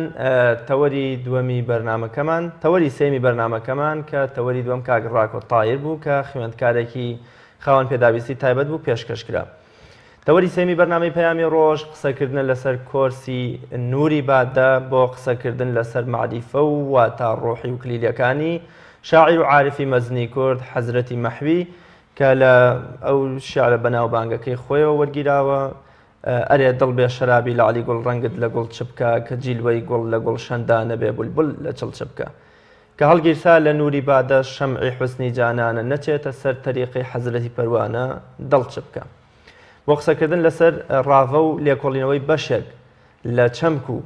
تەوەری دووەمی بەرنامەکەمان تەوەری سێمی بەرنامەکەمان کە تەوەری دووەم کاک ڕاکۆ تایر بوو کە خوێندکارێکی خاوەن پێداویستی تایبەت بوو پێشکەش کرا. تەوەری سێمی بەرنامەی پەیامی ڕۆژ قسەکردنە لەسەر کۆرسی نوری بادە بۆ قسەکردن لەسەر مەعریفە و واتا ڕۆحی و کلیلەکانی شاعیر و عارفی مەزنی کورد حەزرەتی مەحوی کە لە ئەو شیعرە بەناوبانگەکەی خۆیەوە وەرگیراوە ئەرێ دڵ بێ شەرابی لەعلی گوڵ ڕەنگت لە گوڵ چ بکا کە جیلوەی گوڵ لە گوڵشەندا نەبێ بولبول لە چڵ چ بکا کە هەڵگیرسا لە نوری بادە شەمعی حوسنی جانانە نەچێتە سەر تەریقی حەزرەتی پەروانە دڵ چ بکا بۆ قسەکردن لەسەر ڕاڤە و لێکۆڵینەوەی بەشێک لە چەمک و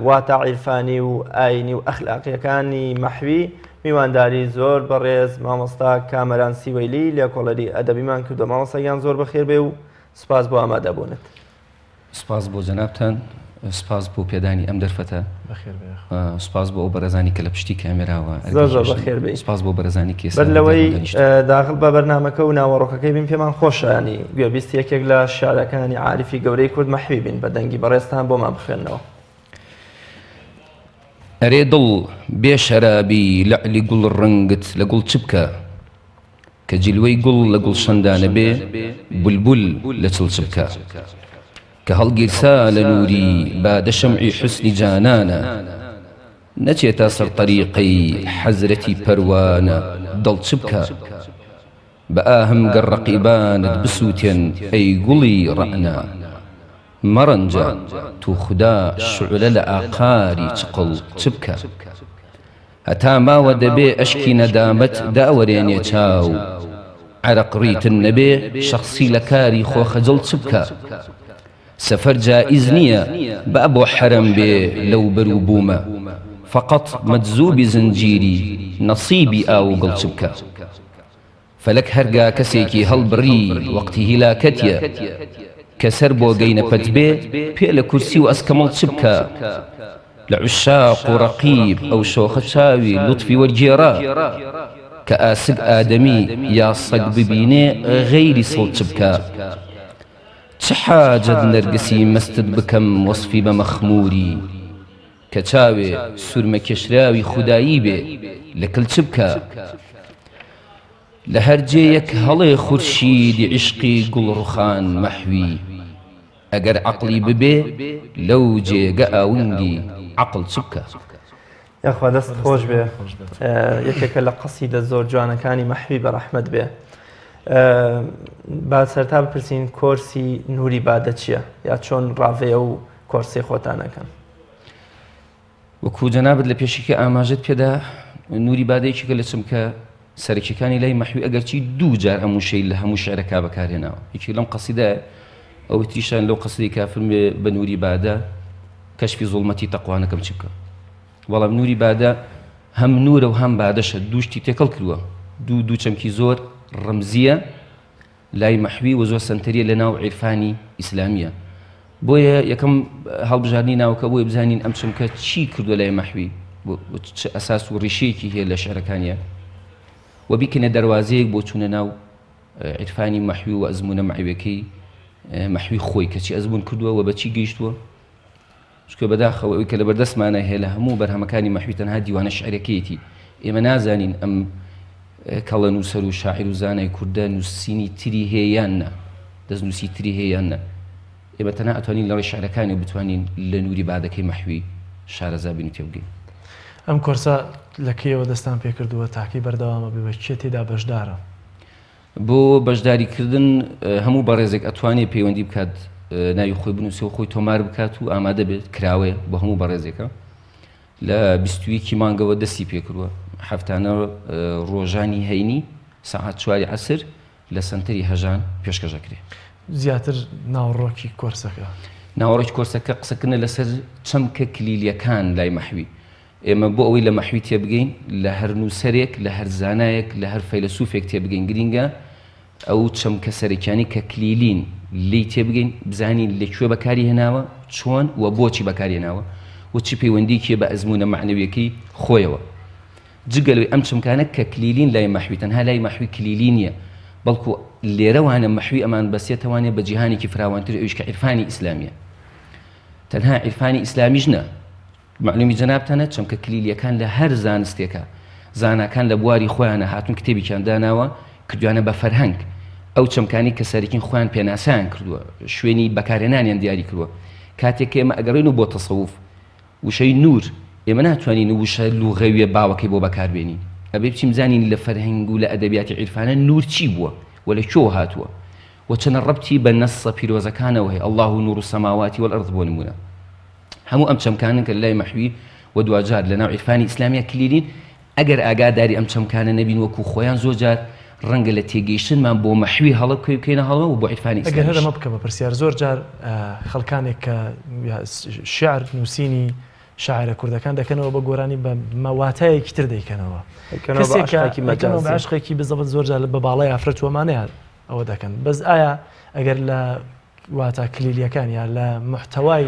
واتا عیرفانی و ئاینی و ئەخلاقیەکانی مەحوی میوانداری زۆر بەڕێز مامۆستا کامەران سیوەیلی لێکۆڵەری ئەدەبیمان کردو مامۆستا گیان زۆر بەخێر بێ و سپاس بۆ ئامادەبوونت. سپاس بۆ جەنابتان، سپاس بۆ پێدانی ئەم دەرفەتە، سپاس بۆ ئەو بەڕێزانی کە لە پشتی کامێراوە زۆر زۆر بەخێر بێی. سپاس بۆ بەڕێزانی کە بەر لەوەی داخل بە بەرنامەکە و ناوەڕۆکەکەی بین پێمان خۆشە ینی گوێبیستی یەکێک لە شعرەکانی عاریفی گەورەی کورد مەحوی بین بە دەنگی بەڕێزتان بۆمان بخوێننەوە. ئەرێ دڵ بێ شەرابی لەعلی گوڵ ڕەنگت لە گوڵ چ بکا؟ کە جلوەی گوڵ لە گوڵشەندا نەبێ بولبول لە چڵ چ بکا؟ کە هەڵگیرسا لە نووری بادە شەمعی حوسنی جانانە نەچێتە سەر تەریقەی حەزرەتی پەروانە دڵ چ بکا؟ بە ئاهم گەر ڕەقیبانت بسووتێن ئەی گوڵی ڕەعنا مەڕەنجە توخودا شوعلە لە ئاقاری چقڵ چ بکا؟ هەتا ماوە دەبێ ئەشکی نەدامەت داوەرێنێ چاو عەرەق ڕیتن نەبێ شەخسی لە کاری خۆ خەجڵ چ بکا؟ سەفەر جائیز نییە با بۆ حەرەم بێ لەو بەر و بوومە فەقەت مەجزوبی زنجیری نەسیبی ئاو و گڵ چ بکا؟ فەلەک هەرگا کەسێکی هەڵبڕی وەقتی هیلاکەتیە کە سەر بۆ گەینە پەت بێ پێ لە کورسی و ئەسکەمڵ چ بکا لە عوشاق و ڕەقیب ئەو شۆخە چاوی لوتفی وەرگێڕا کە ئاسک ئادەمی یا سەگ ببینێ غەیری سڵ چ بکا چ حاجەت نەرگسی مەستت بکەم وەسفی بە مەخموری کە چاوێ سورمە کێشراوی خودایی بێ لە کل چ بکا؟ لە هەر جێیەک هەڵێ خورشیدی عیشقی گوڵڕوخان مەحوی ئەگەر عەقڵی ببێ لەو جێگە ئاونگی عەقڵ چ بکا؟ یاخوا دەست خۆش بێ یەکێکە لە قەسیدە زۆر جوانەکانی مەحوی بە ڕەحمەت بێ با سەرتا بپرسین کۆرسی نوری بادە چییە یا چۆن ڕاڤەیە و کۆرسی خۆتان ئەکەن؟ وەکو جەنابت لە پێشەکی ئاماژەت پێدا نوری بادە یەکێکە لە چەمکە سەرەکیەکانی لای مەحوی ئەگەرچی دوو جار ئەم وشەی لە هەموو شعرەکە بەکارهێناوە یەکێک لەم قەسیدە ئەوی تریشان لەو قەسیدەی کافرم بێ بە نوری بادە کەشفی زوڵمەتی تەقوانەکەم چی بکەم بەڵام نوری بادە هەم نورە و هەم بادەشە دووشتی تێکەڵ کردووە دوو دوو چەمکی زۆر ڕەمزیە لای مەحوی و زۆر سەنتەریە لە ناو عیرفانی ئیسلامیە بۆیە یەکەم هەڵبژاردنی ناوکە بۆیە بزانین ئەم چەمکە چی کردووە لای مەحوی چ ئەساس و ڕیشەیەکی هەیە لە شعرەکانیە و بیکەنە دەروازەیەک بۆ چوونە ناو عیرفانی مەحوی و ئەزمونە مەعویەکەی مەحوی خۆی کەچی ئەزمون کردووە و بەچی گەیشتووە چونکە بەداخەوە ئەوی کە لەبەردەستمانە هەیە لە هەموو بەرهەمەکانی مەحوی تەنها دیوانە شعرەکەیەتی ئێمە نازانین ئەم کەڵە نووسەر و شاعیر و زانای کوردە نووسینی تری هەیە یان نا دەستنووسی تری هەیە یان نا ئێمە تەنها ئەتوانین لە ڕێی شعرەکانی بتوانین لە نووری بادەکەی مەحوی شارەزا بین و تێبگەین. ئەم کۆرسە لە کەیەوە دەستان پێکردووە تاکەی بەردەوامە بێ و کێ تێدا بەشدارە؟ بۆ بەشداری کردن هەموو بەڕێزێک ئەتوانێ پەیوەندی بکات ناوی خۆی بنووسێ و خۆی تۆمار بکات و ئامادە بێت کراوەیە بۆ هەموو بەڕێزێکە لە 21 مانگەوە دەستی پێکردووە هەفتانە ڕۆژانی هەینی سەعات چواری عەسر لە سنتەری هەژان پێشکەشەکرێ. زیاتر ناوەڕۆکی کۆرسەکە. ناوەڕۆکی کۆرسەکە قسەکردنە لەسەر چەمکە کلیلیەکان لای مەحوی ئێمە بۆ ئەوەی لە مەحوی تێبگەین، لە هەر نووسەرێک، لە هەر زانایەک، لە هەر فەیلەسوفێک تێبگەین، گرینگە ئەو چەمکە سەرەکیانەی کە کلیلین لێی تێبگەین، بزانین لە کوێ بەکاری هێناوە، چۆن و بۆچی بەکاری هێناوە و چ پەیوەندییەکی هەیە بە ئەزموونە مەعنەوییەکەی خۆیەوە. جگە لەوەی ئەم چەمکانە کە کلیلین لای مەحوی، تەنها لای مەحوی کلیلی نییە، بەڵکو لێرەوانە مەحوی ئەمان بەسێتەوانێ بە جیهانێکی فراوانتر ئەویش کە عیرفانی ئیسلامییە. تەنها عیرفانی ئیسلامیش نا، مەعلومی جەنابتانە چەمکە کلیلیەکان لە هەر زانستێکا زاناکان لە بواری خۆیانە هاتوون کتێبێکیان داناوە کردویانە بە فەرهەنگ ئەو چەمکانی کە سەرەکین خۆیان پێناسەیان کردووە شوێنی بەکارهێنانیان دیاری کردووە کاتێک کە ئێمە ئەگەڕێین و بۆ تەسەوف وشەی نوور ئێمە ناتوانین وشە لوغەویە باوەکەی بۆ بەکاربێنین ئەبێ بچین بزانین لە فەرهەنگ و لە ئەدەبیاتی عیرفانە نوور چی بووە و لە کوێوە هاتووە و چەنە ڕەبتی بە نەسە پیرۆزەکانەوە هەیە اللە نور السماوات والارض بۆ نموونە هەموو ئەم چەمکانەن کە لای مەحوی و دواجار لە ناو عیرفانی ئیسلامیا کلیلین، ئەگەر ئاگاداری ئەم چەمکانە نەبین وەکو خۆیان زۆر جار ڕەنگە لە تێگەیشتنمان بۆ مەحوی هەڵە بکەوین بکەینە هەڵە و بۆ عیرفانی ئەگەر هەر ئیسلامیش. ئەمە بکەمە پرسیار زۆر جار خەڵکانێک کە شیعر نووسینی شاعیرە کوردەکان دەکەنەوە بە گۆرانی بە واتایەکی تر دەیکەنەوە دەیکەنەوە بە کەسێک کە عەشقێکی دەیکەنەوە بە مەجازی. عەشقێکی بزەبت زۆر جار بە باڵای ئافرەت و ئەمانەیان ئەوە دەکەن بەس ئایا ئەگەر لە واتا کلیلیەکان یا لە موحتەوای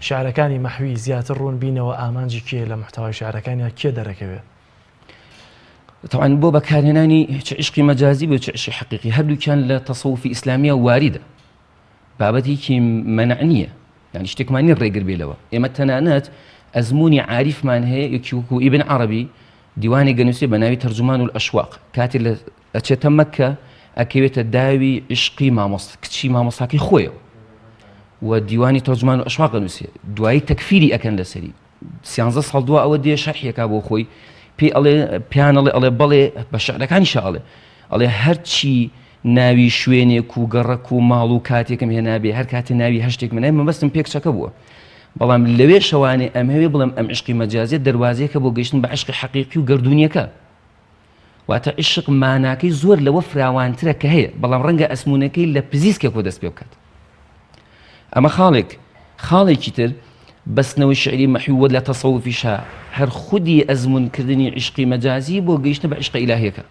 شیعرەکانی مەحوی زیاتر ڕوون بینەوە ئامانجی کێیە لە موحتەوای شیعرەکانیا کێ دەرەکەوێ؟ تەبعەن بۆ بەکارهێنانی چ عیشقی مەجازی بێ و چ عیشقی حەقیقی هەردووکیان لە تەسەوفی ئیسلامیە واریدە بابەتێکی مەنع نییە یعنی شتێکمان نیە ڕێگر بێ لەوە ئێمە تەنانەت ئەزموونی عاریفمان هەیە یەکی وەکو ئیبن عەرەبی دیوانێک گەنووسێ بە ناوی تەرجومان الاشواق کاتێ لە ئەچێتە مەکە ئەکەوێتە داوی عشقی مامۆست کچی مامۆستاکەی خۆیەوە و دیوانی تەرجومان الاشواق ئەنووسێ دوایی تەکفیری ئەکەن لەسەری سیانزە ساڵ دوا ئەوە دێ شەرحیەکا بۆ خۆی پێی ئەڵێ پیان ئەڵێ ئەڵێ بەڵێ بە شعرەکانیشا ئەڵێ ئەڵێ هەرچی ناوی شوێنێک و گەڕەک و ماڵ و کاتێکم هێنابێ هەر کاتێ ناوی هەر شتێک منای مەبەستم پێ کچەکە بووە بەڵام لەوێ شەوانێ ئەمهەوێ بڵێم ئەم عشقی مەجازیە دەروازەیەکە بۆ گەیشتن بە عشقی حەقیقی و گەردوونیەکە واتە عشق ماناکەی زۆر لەوە فراوانترە کە هەیە بەڵام ڕەنگە ئەسمونەکەی لە پزیسکێکەوە دەست پێ بکات ئەمە خاڵێک خاڵێکی تر بەستنەوەی شعری مەحوی وە لە تەسەوفیشا هەر خودی ئەزمونکردنی عشقی مەجازی بۆ گەیشتن بە عشقە ئیلاهیەکە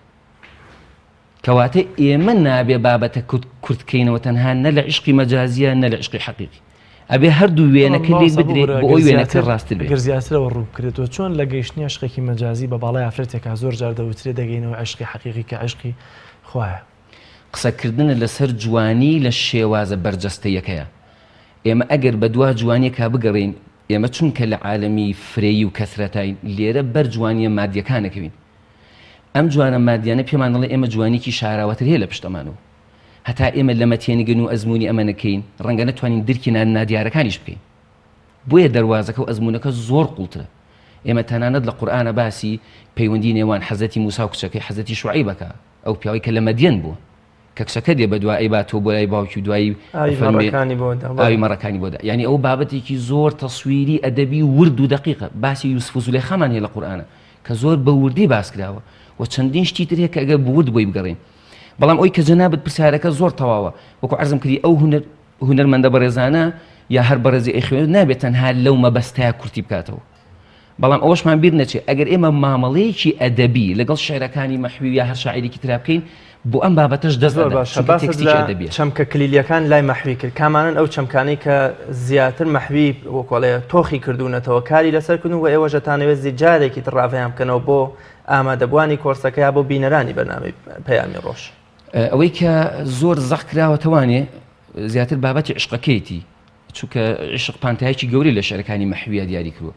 کەواتە ئێمە نابێ بابەتە کورت کەینەوە تەنها نە لە عشقی مەجازیە نە لە عشقی حەقیقی ئەبێ هەردوو وێنەکە لێک بدرێ بۆ ئەوەی وێنەکە ڕاستتر بێ. گەر زیاترەوە ڕوون بکرێتەوە چۆن لە گەیشتنی عشقێکی مەجازی بە باڵای ئافرەتێکا زۆر جار دەوترێ دەگەینەوە عشقی حەقیقی کە عشقی خوایە. قسەکردنە لەسەر جوانی لە شێوازە بەرجەستەیەکەیا. ئێمە ئەگەر بەدوا جوانیەکا بگەڕێین ئێمە چونکە لە عالەمی فرەیی و کەسرەتاین لێرە بەر جوانیە مادیەکان ئەکەوین. ئەم جوانە مادیانە پێمان دەڵێ ئێمە جوانیەکی شاراوەتر هەیە لە پشت ئەمانەوە. هەتا ئێمە لەمە تێنگەن و ئەزموونی ئەمە نەکەین، ڕەنگە نەتوانین درکی نادیارەکانیش بکەین. بۆیە دەروازەکە و ئەزموونەکە زۆر قووڵترە. ئێمە تەنانەت لە قورئانا باسی پەیوەندی نێوان حەزرەتی موسا و کچەکەی حەزرەتی شوعەیب ئەکا، ئەو پیاوەی کە لە مەدیەن بووە، کە کچەکە دێ بەدوا ئەیباتەوە بۆ لای باوکی و دوایی ئاوی ئەفەرموێ مەڕەکانی بۆ دا، بەڵێ. ئاوی مەڕەکانی بۆ دا. یانی ئەوە بابەتێکی زۆر تەسویری ئەدەبی ورد و دەقیقە. باسی یوسف و زولەیخامان هەیە لە قورئانا کە زۆر بە وردی باس کراوە و چەندین شتی تر هەیە کە ئەگەر ورد بۆی بگەڕێین. بەڵام ئەوی کە جەنابت پرسیارەکە زۆر تەواوە وەکو عەرزم کردی ئەو هونەر هونەرمەندە بەڕێزانە یا هەر بەڕێزی ئەیخوێنێت نابێت تەنها لەو مەبەستەیە کورتی بکاتەوە بەڵام ئەوەشمان بیر نەچێت ئەگەر ئێمە مامەڵەیەکی ئەدەبی لەگەڵ شعرەکانی مەحوی یا هەر شاعیرێکی ترا بکەین بۆ ئەم بابەتەش دەست زۆر ئەدات باشە چونکە باست تێکستێکی لە ئەدەبیە. چەمکە کلیلیەکان لای مەحوی کرد کامانەن ئەو چەمکانەی کە زیاتر مەحوی وەکۆڵێ تۆخی کردوونەتەوە کاری لەسەر کردوون و ئێوەش ئەتانەوێت زی جارێکی تر ڕاڤەیان بکەنەوە بۆ ئامادەبووانی کۆرسەکە یا بۆ بینەرانی بەرنامەی پەیامی ڕۆژ؟ ئەوەی کە زۆر زەق کراوەتەوانێ زیاتر بابەتی عشقەکەیەتی چونکە عشق پانتایەکی گەورەی لە شعرەکانی مەحویە دیاری کردووە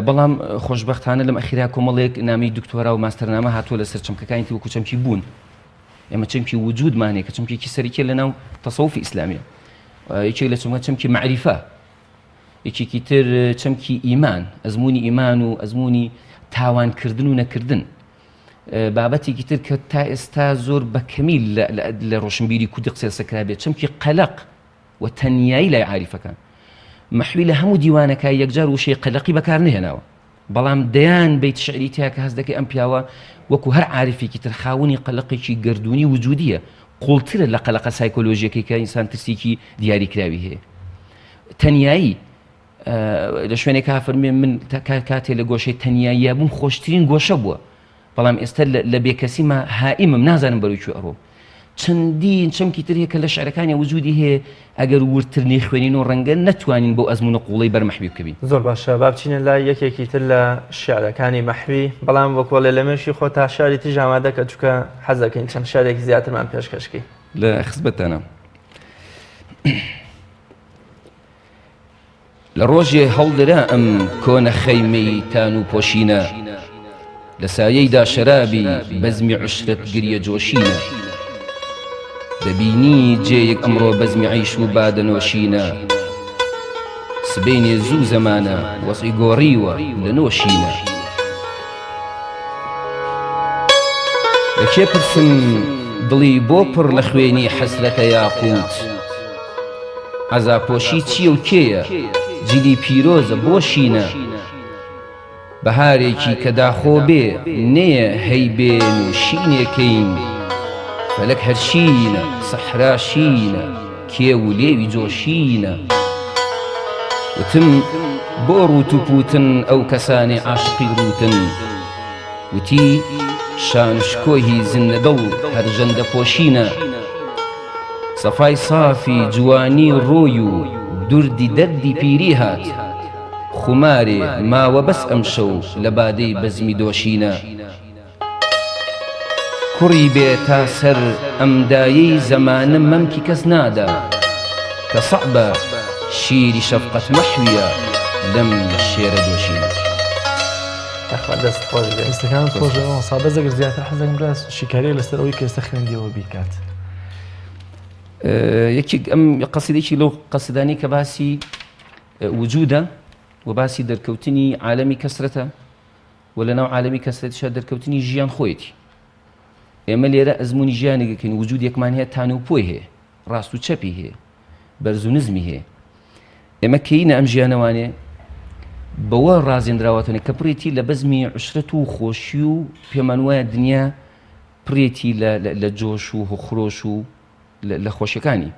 بەڵام خۆشبەختانە لەم ئەخیرا کۆمەڵێک نامی دکتۆرا و ماستەرنامە هاتووە لەسەر چەمکەکانی تر وەکو چەمکی بوون ئێمە چەمکی وجودمان هەیە کە چەمکێکی سەرەکیە لەناو تەسەوفی ئیسلامیە یەکێک لە چەمکە چەمکی مەعریفە یەکێکی تر چەمکی ئیمان، ئەزموونی ئیمان و ئەزموونی تاوانکردن و نەکردن. بابەتێکی تر کە تا ئێستا زۆر بە کەمی لە ڕۆشنبیری کوردی قسەی لەسەر کرابێت چەمکی قەلەق و تەنیایی لای عاریفەکان. مەحوی لە هەموو دیوانەکە یەکجار وشەی قەلەقی بەکار نەهێناوە. بەڵام دەیان بەیت شعری تیا کە هەست دەکەی ئەم پیاوە وەکو هەر عارفێکی تر خاوەنی قەلەقێکی گەردوونی وجودیە، قوڵترە لە قەلەقە سایکۆلۆژیەکەی کە ئینسان ترسێکی دیاریکراوی هەیە. تەنیایی لە شوێنێکا فەرمێ من کاتێ لە گۆشەی تەنیاییە بووم خۆشترین گۆشە بووە بەڵام ئێستا لە بێکەسیما هائیمم نازانم بەرەو کوێ ئەڕۆم چەندین چەمکی تر هەیە کە لە شعرەکانی وجودی هەیە ئەگەر وردتر نەیخوێنین و ڕەنگە نەتوانین بەو ئەزموونە قووڵەی بەر مەحوی بکەوین. زۆر باشە با بچینە لای یەکێکی تر لە شعرەکانی مەحوی بەڵام وەکۆڵێ لە مێشکی خۆتا شعری تریش ئامادە کە چونکە حەز دەکەین چەند شعرێکی زیاترمان پێشکەش کەی. لە خزمەتتانام. لە ڕۆژێ هەڵدرا ئەم کۆنە خەیمەی تان و پۆشینە لە سایەیدا شەرابی بەزمی عوشرەت گریە جۆشینە دەبینی جێیەک ئەمڕۆ بەزمی عەیش و بادە نۆشینە سبەینێ زوو زەمانە وەزعی گۆڕیوە لە نۆشینە لە کێ پرسم دڵی بۆ پڕ لە خوێنی حەسرەتە یاقووت؟ عەزاپۆشی چییە و کێیە جلی پیرۆزە بۆ شینە؟ بەهارێکی کە داخۆ بێ نێیە هەی بێن و شینێ کەین فەلەک هەر شینە سەحرا شینە کێو و لێوی جۆشینە وتم بۆ ڕووت و پووتن ئەو کەسانەی عاشقی ڕووتن وتی شان و شکۆهی زنەدڵ هەر ژەندە پۆشینە سەفای سافی جوانی ڕۆی و دوردی دەردی پیری هات خومارێ ماوە بەس ئەمشەو لە بادەی بەزمی دۆشینە کوڕی بێ تا سەر ئەم دایەی زەمانە مەمکی کەس نادا کە سەعبە شیری شەفقەت مەحویە. لەم شێرە دۆشینە. یاخوا دەست خۆش بێت. دەستەکانت خۆش بێت مامۆستا بەس ئەگەر زیاتر حەز دەکەم ڕاست شیکارییەک لەسەر ئەوەی کە ئێستا خوێندیەوە بیکات. یەکێک ئەم قەسیدەیەکی لەو قەسیدانەی کە باسی وجودە و باسی دەرکەوتنی عالەمی کەسرەتە و لەناو عالەمی کەسرەتیشا دەرکەوتنی ژیان خۆیەتی. ئێمە لێرە ئەزموونی ژیانێک دەکەین، وجودێکمان هەیە تان و پۆی هەیە، ڕاست و چەپی هەیە، بەرز و نزمی هەیە. ئێمە کەینە ئەم ژیانەوانێ بەوە ڕازێنراوەتەوە کە پڕێتی لە بەزمی عشرەت و خۆشی و پێمان وایە دنیا پڕێتی لە جۆش و خرۆش و لە خۆشیەکانی.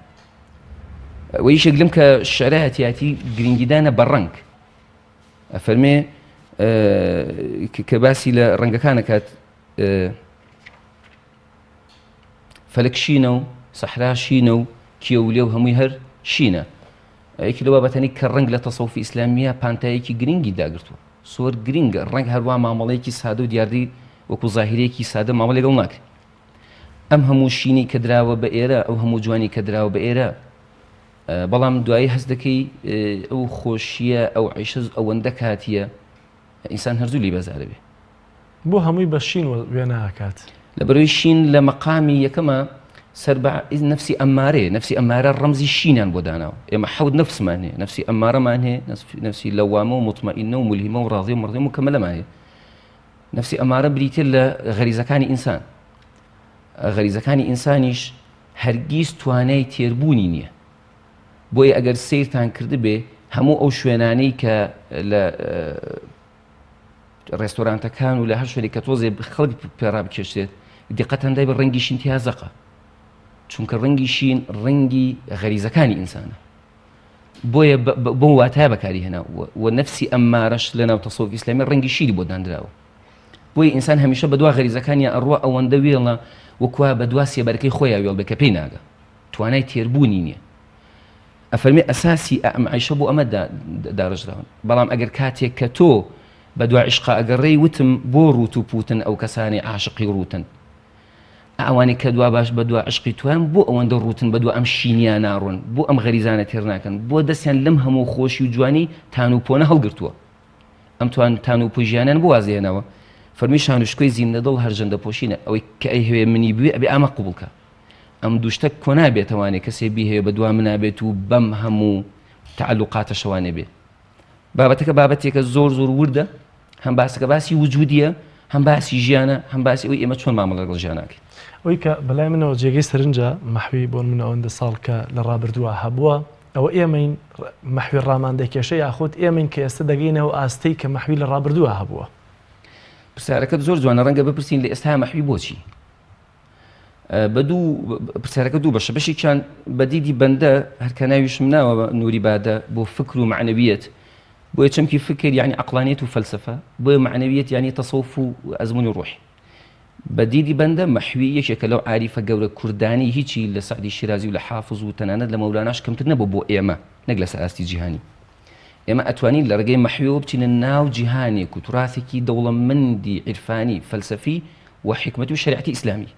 وە یەکێک لەم کە شعرایەتیاتی گرنگیدانە بە ڕەنگ ئەفەرمێ کە باسی لە ڕەنگەکان ئەکات فەلک شینە و سەحرا شینە و کێو و لێو هەمووی هەر شینە یەکی لەو بابەتانی کە ڕەنگ لە تەسەوفی ئیسلامیە پانتایەکی گرنگی داگرتووە زۆر گرنگە ڕەنگ هەروە مامەڵەیەکی سادە و دیاردەی وەکو زاهیرەیەکی سادە مامەڵە لەگەڵ ناکرێت ئەم هەموو شینەی کە دراوە بە ئێرە ئەو هەموو جوانی کە دراوە بە ئێرە بەڵام دوایی هەست دەکەی ئەو خۆشیە ئەو عیشە ئەوەندە کاتیە ئینسان هەر زوو لێی بەزارە بێ. بۆ هەمووی بە شین وێنا ئەکات؟ لەبەرئەوەی شین لە مەقامی یەکەما سەر بە نەفسی ئەمارەیە، نەفسی ئەمارە ڕەمزی شینیان بۆ داناوە، ئێمە حەوت نەفسمان هەیە، نەفسی ئەمارەمان هەیە، نەفسی لەوامە و موتمەئینە و مولهیمە و ڕازیە و مەڕزیە و موکەمەلەمان هەیە. نەفسی ئەمارە بریتیە لە غەریزەکانی ئینسان، غەریزەکانی ئینسانیش هەرگیز توانای تێربوونی نییە، بۆیە ئەگەر سەیرتان کردبێ هەموو ئەو شوێنانەی کە لە ڕێستۆرانتەکان و لە هەر شوێنێک کە تۆزێ خەڵک پێڕا بکێشرێت دیقەتان دای بە ڕەنگی شین تیا زەقە چونکە ڕەنگی شین ڕەنگی غەریزەکانی ئینسانە بۆیە بۆ واتای بەکاری هێنا و نەفسی ئەممارەش لە ناو تەسەوف ئیسلامی ڕەنگی شیری بۆ دانراوە بۆیە ئینسان هەمیشە بەدوا غەریزەکانیان ئەڕوا ئەوەندە وێڵە وەکوا بەدوا سێبەرەکەی خۆیان وێڵ بێ کە پێی ناگا توانای تێربوونی نییە ئەفەرمێ ئەساسی ئەم عیشە بۆ ئەمە داڕێژراون بەڵام ئەگەر کاتێک کە تۆ بە دوا عیشقا ئەگەڕێی وتم بۆ ڕووت و پووتن ئەو کەسانەی عاشقی ڕووتن ئەوانەی کە دوا باش بە دوا عشقی تویان بۆ ئەوەندە ڕووتن بە دوا ئەم شینیا ناڕۆن بۆ ئەم غەریزانە تێر ناکەن بۆ دەستیان لەم هەموو خۆشی و جوانی تان و پۆنە هەڵگرتووە ئەم توان تان و پۆی ژیانیان بۆ واز هێناوە فەرمی شان و شکۆی زیندە دڵ هەرژەندە پۆشینە ئەوەی کە ئەیهەوێ منی بوێ ئەبێ ئامە قبوڵ کە ئەم دوو شتە کۆنابێتەوانێ کەسێ بیهەوێ بە دوا منا بێت و بەم هەموو تەعەلوقاتەشەوانێ بێ. بابەتەکە بابەتێکە زۆر زۆر وردە، هەم باسەکە باسی وجودیە، هەم باسی ژیانە، هەم باسی ئەوەی ئێمە چۆن مامەڵە لەگەڵ ژیان ئەکەین. ئەوەی کە بەلای منەوە جێگەی سەرنجە مەحوی بۆ نمونە ئەوەندە ساڵ کە لە ڕابردووە هەبووە ئەوە ئێمەین مەحوی ڕامان دەکێشێ یاخود ئێمەین کە ئێستا دەگەینە ئەو ئاستەی کە مەحوی لە ڕابردووە هەبووە؟ پرسیارەکەت زۆر جوانە ڕەنگە بپرسین لە ئێستا مەحوی بۆچی؟ بە دوو پرسیارەکە دوو بەشە بەشێکیان بە دیدی بەندە هەرکە ناویشم ناوە نوری بادە بۆ فکر و معنەویەت بۆیە چەمکی فکر یعنی عقلانیت و فەلسفە بۆیە معنەویەت یعنی تەسەوف و ئەزموونی ڕۆحی بە دیدی بەندە مەحوی یەکێکە لەو عاریفە گەورە کوردانی هیچی لە سەعدی شیرازی و لە حافظ و تەنانەت لە مەولاناش کەمتر نەبوو بۆ ئێمە نەک لەسەر ئاستی جیهانی ئێمە ئەتوانین لە ڕێگەی مەحویەوە بچینە ناو جیهانێک و توراسێکی دەوڵەمەندی عیرفانی، فەلسەفی و حیکمەتی و شەریعەتی ئیسلامی.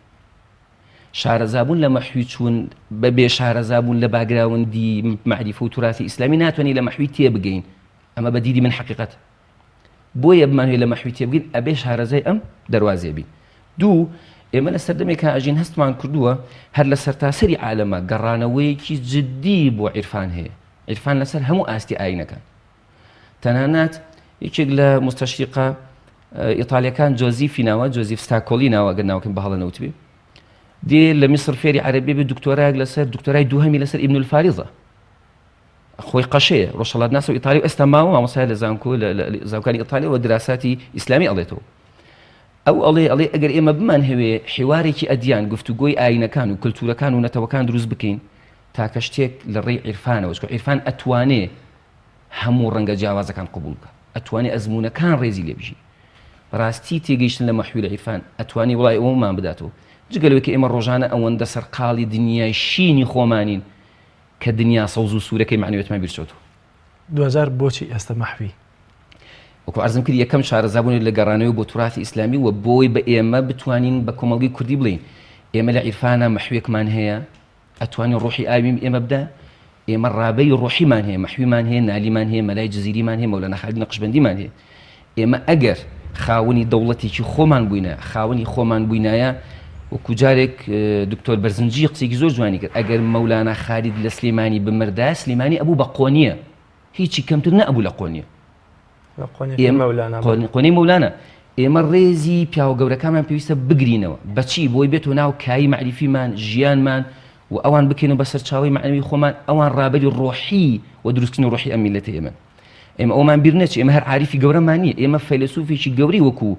شارەزابوون لە مەحوی چوون بە بێ شارەزابوون لە باگراوندی مەعریفە و توراسی ئیسلامی ناتوانین لە مەحوی تێبگەین. ئەمە بە دیدی من حەقیقەتە. بۆیە بمانەوێت لە مەحوی تێبگەین ئەبێ شارەزای ئەم دەروازەیە بین. دوو، ئێمە لە سەردەمێکا ئەژین هەستمان کردووە هەر لە سەرتاسەری عالەما گەڕانەوەیەکی جدی بۆ عیرفان هەیە. عیرفان لەسەر هەموو ئاستی ئاینەکان تەنانەت یەکێک لە مستەشریقە ئیتالیەکان جۆزیفی ناوە جۆزیف ستاکۆلی ناوە گەر ناوەکەم بە هەڵە نەوتبێ دێ لە میسر فێری عەرەبی بێ دکتۆرایەک لەسەر دکتۆرای دووهەمی لەسەر ئیبن الفاریضە خۆی قەشەیە ڕۆژهەڵات ناسە و ئیتالی و ئێستا ماوە مامۆستای لە زانکۆ لە زانکانی ئیتالیا و دراساتی ئیسلامی ئەڵێتەوە ئەو ئەڵێ ئەڵێ ئەگەر ئێمە بمانهەوێ حیوارێکی ئەدیان گفتوگۆی ئاینەکان و کلتورەکان و نەتەوەکان دروست بکەین تاکە شتێک لە ڕێی عیرفانەوە، چونکە عیرفان ئەتوانێ هەموو ڕەنگە جیاوازەکان قبوڵ بکا، ئەتوانێ ئەزموونەکان ڕێزی لێ بگیرێ. بەڕاستی تێگەیشتن لە مەحوی لە عیرفان ئەتوانێ وڵای ئەوەمان بداتەوە. جگە لەوەی کە ئێمە ڕۆژانە ئەوەندە سەرقاڵی دنیای شینی خۆمانین کە دنیا سەوز و سوورەکەی مەعنەویەتمان بیر چۆتەوە. دواجار بۆچی ئێستە مەحوی؟ وەکو عەرزم کرد یەکەم شارەزابوونی لە گەڕانەوە بۆ توراثی ئیسلامی و بۆی بە ئێمە بتوانین بە کۆمەڵگەی کوردی بڵێین ئێمە لە عیرفانا مەحویەکمان هەیە، ئەتوانی ڕۆحی ئاوی ئێمە بدە؟ ئێمە ڕابەری ڕۆحیمان هەیە، مەحویمان هەیە، نالیمان هەیە، مەلای جزیریمان هەیە، مەولانا خالید نەقشبەندیمان هەیە. ئێمە ئەگەر خاوەنی دەوڵەتێکی خۆمان بووینایە، خاوەنی خۆمان بووینایە، وەکو جارێک دکتۆر بەرزنجی قسەیەکی زۆر جوانی کرد، ئەگەر مەولانا خالید لە سلێمانی بمردایە، سلێمانی ئەبوو بە قۆنیە، هیچی کەمتر نەئەبوو لە قۆنیە. قۆنیەی مەولانا. ئێمە ڕێزی پیاوە گەورەکانمان پێویستە بگرینەوە. بەچی؟ بۆی بێتەوە ناو کایی مەعریفیمان، ژیانمان و ئەوان بکەینەوە بە سەرچاوەی مەعنەوی خۆمان، ئەوان ڕابەری ڕۆحی و دروستکردنی ڕۆحی ئەم میللەتەی ئێمەن. ئێمە ئەومان بیر نەچێ، ئێمە هەر عاریفی گەورەمان نییە، ئێمە فەیلەسوفێکی گەورەی وەکو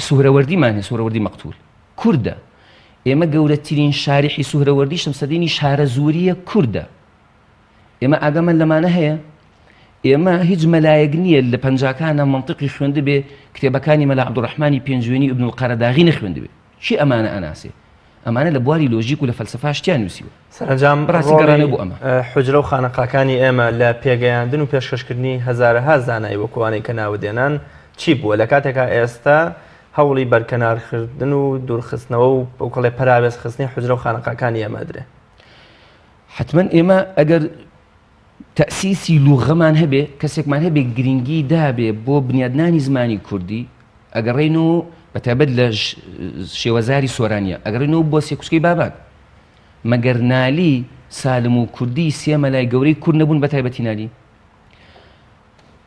سوهرەوەردیمان هەیە، سوهرەوەردی مەقتول کوردە. ئێمە گەورەترین شاریحی سوهرەوەردی شەمسەدینی شارەزوورییە کوردە. ئێمە ئاگامان لەمانە هەیە؟ ئێمە هیچ مەلایەک نییە لە پەنجاکانە مەنتقی خوێندبێ کتێبەکانی مەلا عەبدوڕەحمانی پێنجوێنی ئیبنول قەرەداغی نەخوێندبێ. کێ ئەمانە ئەناسێ؟ ئەمانە لە بواری لۆژیک و لە فەلسەفا شتیان نووسیوە. سەرەنجام بەڕاستی ڕۆڵی گەڕانەوە بۆ ئەمە. حوجرە و خانەقاکانی ئێمە لە پێگەیاندن و پێشکەشکردنی هەزارەها زانای وەکو ئەوانەی کە ناوت دێنان چی بووە؟ لە کاتێکا ئێستا هەوڵی بەرکەنارخردن و دوورخستنەوە و بەوکەڵێ پەراوێزخستنی حوجرە و خانەقاکانی ئێمە ئەدرێ. حەتمەن ئێمە ئەگەر تەئسیسی لوغەمان هەبێ، کەسێکمان هەبێ گرنگی دابێ بۆ بنیادنانی زمانی کوردی، ئەگەڕێینەوە بە تایبەت لە شێوەزاری سۆرانیە، ئەگەڕێینەوە بۆ سێکوچکەی بابان. مەگەر نالی، سالم و کوردی سێ مەلای گەورەی کورد نەبوون بە تایبەتی نالی؟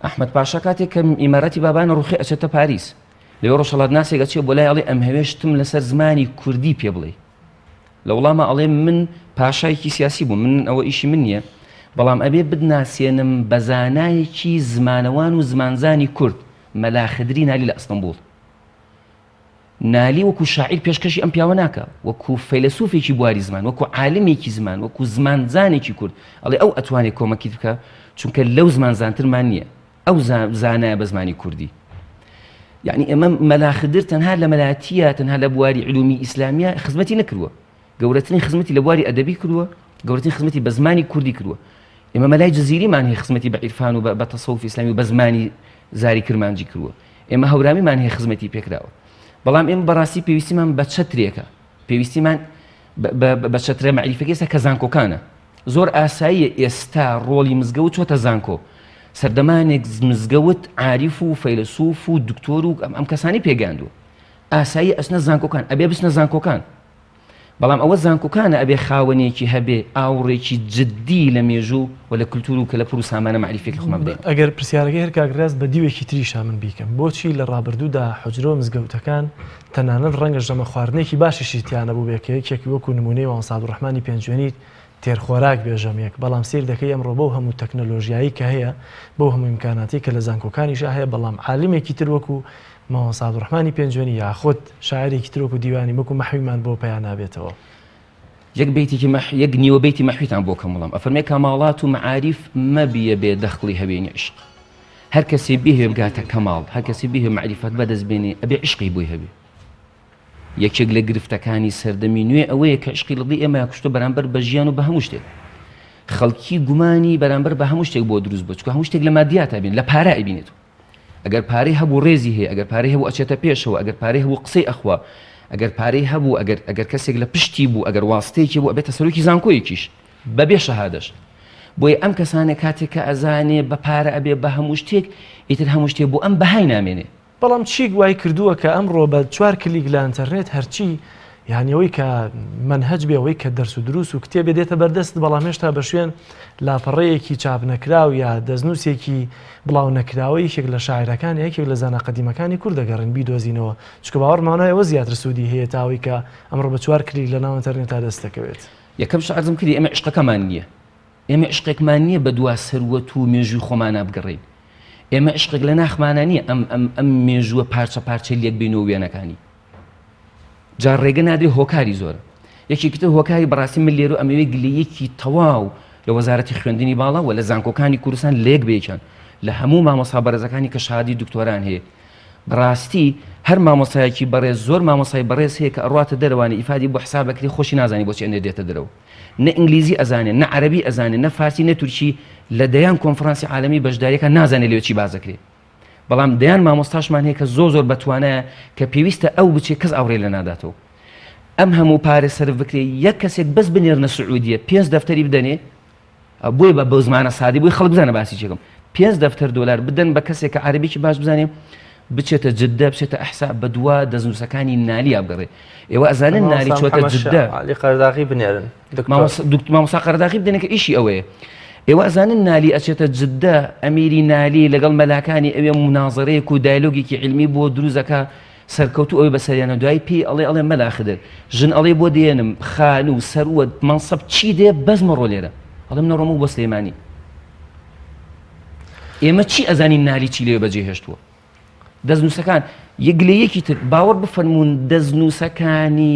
ئەحمەد پاشا کاتێک کە ئیمارەتی بابان ڕوخێ ئەچێتە پاریس، لەوێ ڕۆژهەڵاتناسێک ئەچێ بۆ لای ئەڵێ ئەمهەوێ شتم لەسەر زمانی کوردی پێ بڵێی. لە وڵاما ئەڵێ من پاشایەکی سیاسی بووم، من ئەوە ئیشی من نییە، بەڵام ئەبێ بتناسێنم بە زانایەکی زمانەوان و زمانزانی کورد، مەلا خدری نالی لە ئەستەنبوڵ. نالی وەکوو شاعیر پێشکەشی ئەم پیاوە ناکا، وەکوو فەیلەسوفێکی بواری زمان، وەکوو عالمێکی زمان، وەکوو زمانزانێکی کورد، ئەڵێ ئەو ئەتوانێ کۆمەکیت بکا، چونکە لەو زمانزانترمان نییە. ئەو زانایە بە زمانی کوردی. یعنی ئێمە مەلا خدر تەنها لە مەلاتیە تەنها لە بواری علومی ئیسلامیە خزمەتی نەکردووە گەورەترین خزمەتی لە بواری ئەدەبی کردووە گەورەترین خزمەتی بە زمانی کوردی کردووە ئێمە مەلای جزیریمان هەیە خزمەتی بە عیرفان و بە تەسەوف ئیسلامی و بە زمانی زاری کرمانجی کردووە ئێمە هەورامیمان هەیە خزمەتی پێکراوە بەڵام ئێمە بەڕاستی پێویستیمان بە چەترێکە پێویستیمان بە چەترە مەعریفەکە ئێستا کە زانکۆکانە زۆر ئاساییە ئێستا ڕۆڵی مزگەوت چۆتە زانکۆ. سەردەمانێک مزگەوت عاریف و فەیلەسوف و دکتۆر و ئەم کەسانی پێگەیاندووە. ئاساییە ئەچنە زانکۆکان، ئەبێ بچنە زانکۆکان. بەڵام ئەوە زانکۆکانە ئەبێ خاوەنێکی هەبێ ئاوڕێکی جددی لە مێژوو و لە کلتور و کەلەپور و سامانە مەعریفیەکەی خۆمان بدەین. ئەگەر پرسیارەکەی هەر کاک ڕیاز بە دیوێکی تریشا من بیکەم، بۆچی لە ڕابردوودا حوجرە و مزگەوتەکان تەنانەت ڕەنگە ژەمە خواردنێکی باشیشی تیا نەبووبێ کە یەکێک وەکوو نموونەی مامۆستا عەبدولڕەحمانی پێنجوێنی تێرخۆراک بێ ژەمێک، بەڵام سەیر دەکەی ئەمڕۆ بەو هەموو تەکنەلۆژیایەی کە هەیە، بەو هەموو ئیمکاناتەی کە لە زانکۆکانیشا هەیە، بەڵام عالمێکی تر وەکوو مامۆستا عەبدولڕەحمانی پێنجوێنی یاخود شاعیرێکی تر وەکوو دیوانی وەکوو مەحویمان بۆ پەیا نابێتەوە. یەک بەیتێکی مەح یەک نیوە بەیتی مەحویتان بۆ کەم وڵام ئەفەرمێ کەماڵات و مەعاریف مەبیە بێ دەخڵی هەوێنی عیشق هەر کەسێ بیهەوێ بگاتە کەماڵ هەر کەسێ بیهەوێ مەعریفەت بەدەست بێنێ ئەبێ عیشقی بۆی هەبێ یەکێک لە گرفتەکانی سەردەمی نوێ ئەوەیە کە عیشقی لە دڵی ئێمەیا کوشتوە بەرامبەر بە ژیان و بە هەموو شتێک خەڵکی گومانی بەرامبەر بە هەموو شتێک بۆ دروست بووە چونکە هەموو شتێک لە مادیاتا بین لە پارە ئەیبینێت ئەگەر پارەی هەبوو ڕێزی هەیە ئەگەر پارەی هەبوو ئەچێتە پێشەوە ئەگەر پارەی هەبوو قسەی ئەخوا ئەگەر پارەی هەبوو ئەگەر ئەگەر کەسێک لە پشتی بوو ئەگەر واستەیەکی بوو ئەبێتە سەرۆکی زانکۆیەکیش بەبێ شەهادەش بۆیە ئەم کەسانە کاتێک کە ئەزانێ بە پارە ئەبێ بە هەموو شتێک ئیتر هەموو شتێک بۆ ئەم بەهای نامێنێ بەڵام چی وای کردووە کە ئەمڕۆ بە چوار کلیک لە ئەنتەرنێت هەرچی یانی ئەوەی کە مەنهەج بێ ئەوەی کە دەرس و دروس و کتێبێ دێتە بەردەست بەڵام هێشتا بە شوێن لاپەڕەیەکی چاپ نەکراو یا دەستنووسێکی بڵاو نەکراوە یەکێک لە شاعیرەکان یا یەکێک لە زانا قەدیمەکانی کورد دەگەڕین بیدۆزینەوە چونکە باوەڕمان وایە ئەوە زیاتر سوودی هەیە تا ئەوەی کە ئەمڕۆ بە چوار کلیک لە ناو ئەنتەرنێتا دەست دەکەوێت. یەکەم شت عەرزم کردی ئێمە عیشقەکەمان نییە. ئێمە عیشقێکمان نییە بە دوا سەروەت و مێژووی خۆمانا بگەڕێین. ئێمە عیشقێک لە ناخمانا نییە ئەم ئەم ئەم مێژووە پارچە پارچە لێک بینەوە وێنەکانی. جا ڕێگە نادرێ هۆکاری زۆرە. یەکێکی تر هۆکاری بەڕاستی من لێرە ئەمەوێ گلەیەکی تەواو لە وەزارەتی خوێندنی باڵا و لە زانکۆکانی کوردستان لە یەک بەیەکیان لە هەموو مامۆستا بەڕێزەکانی کە شادی دکتۆران هەیە بەڕاستی هەر مامۆستایەکی بەڕێز زۆر مامۆستای بەڕێز هەیە کە ئەڕواتە دەرەوانی ئیفادی بۆ حساب ئەکرێ خۆشی نازانی بۆچی ئەنێردێتە دەرەوە نە ئینگلیزی ئەزانێ نە عەرەبی ئەزانێ نە فارسی نە تورکی لە دەیان کۆنفرانسی عالەمی بەشداریەکە نازانێ لەوێ چی باس ئەکرێ بەڵام دەیان مامۆستاشمان هەیە کە زۆر زۆر بەتوانایە کە پێویستە ئەو بچێ کەس ئاوڕێ لە ناداتەوە ئەم هەموو پارە سەرف بکرێ یەک کەسێک بەس بنێرنە سعودیە پێنج دەفتەری بدەنێ. بۆیە بە بەو زمانە سادی بۆی خەڵک بزانە باسی چێکم پێنج دەفتەر دۆلار بدەن بە کەسێک کە عەرەبیی باش بزانێ بچێتە جدە بچێتە ئەحسا بەدوا دەستنووسەکانی نالیا بگەڕێ ئێوە ئەزانن نالی چۆتە جدە عەلی قەرداغی بنێرن مامۆستا قەرداغی بدەن کە ئیشی ئەوەیە ئێوە ئەزانن نالی ئەچێتە جدە ئەمیری نالی لەگەڵ مەلاکانی ئەوێ منازەرەیەک و دایلۆگێکی علمی بۆ دروزەکە سەرکەوتوو ئەوێ بەسەریانە دوایی پێی ئەڵێ ئەڵێ مەلا خدر ژن ئەڵێ بۆ دێنم خانوو سەروەت مەنسەب چی دێ بەس مەڕۆ لێرە ئەڵێم نەڕۆمەوە بۆ سلێمانی ئێمە چی ئەزانین نالی چی لێ بەجێ هێشتووە دەستنووسەکان یەک گلەیەکی تر باوەڕ بفەرمونون دەستنووسەکانی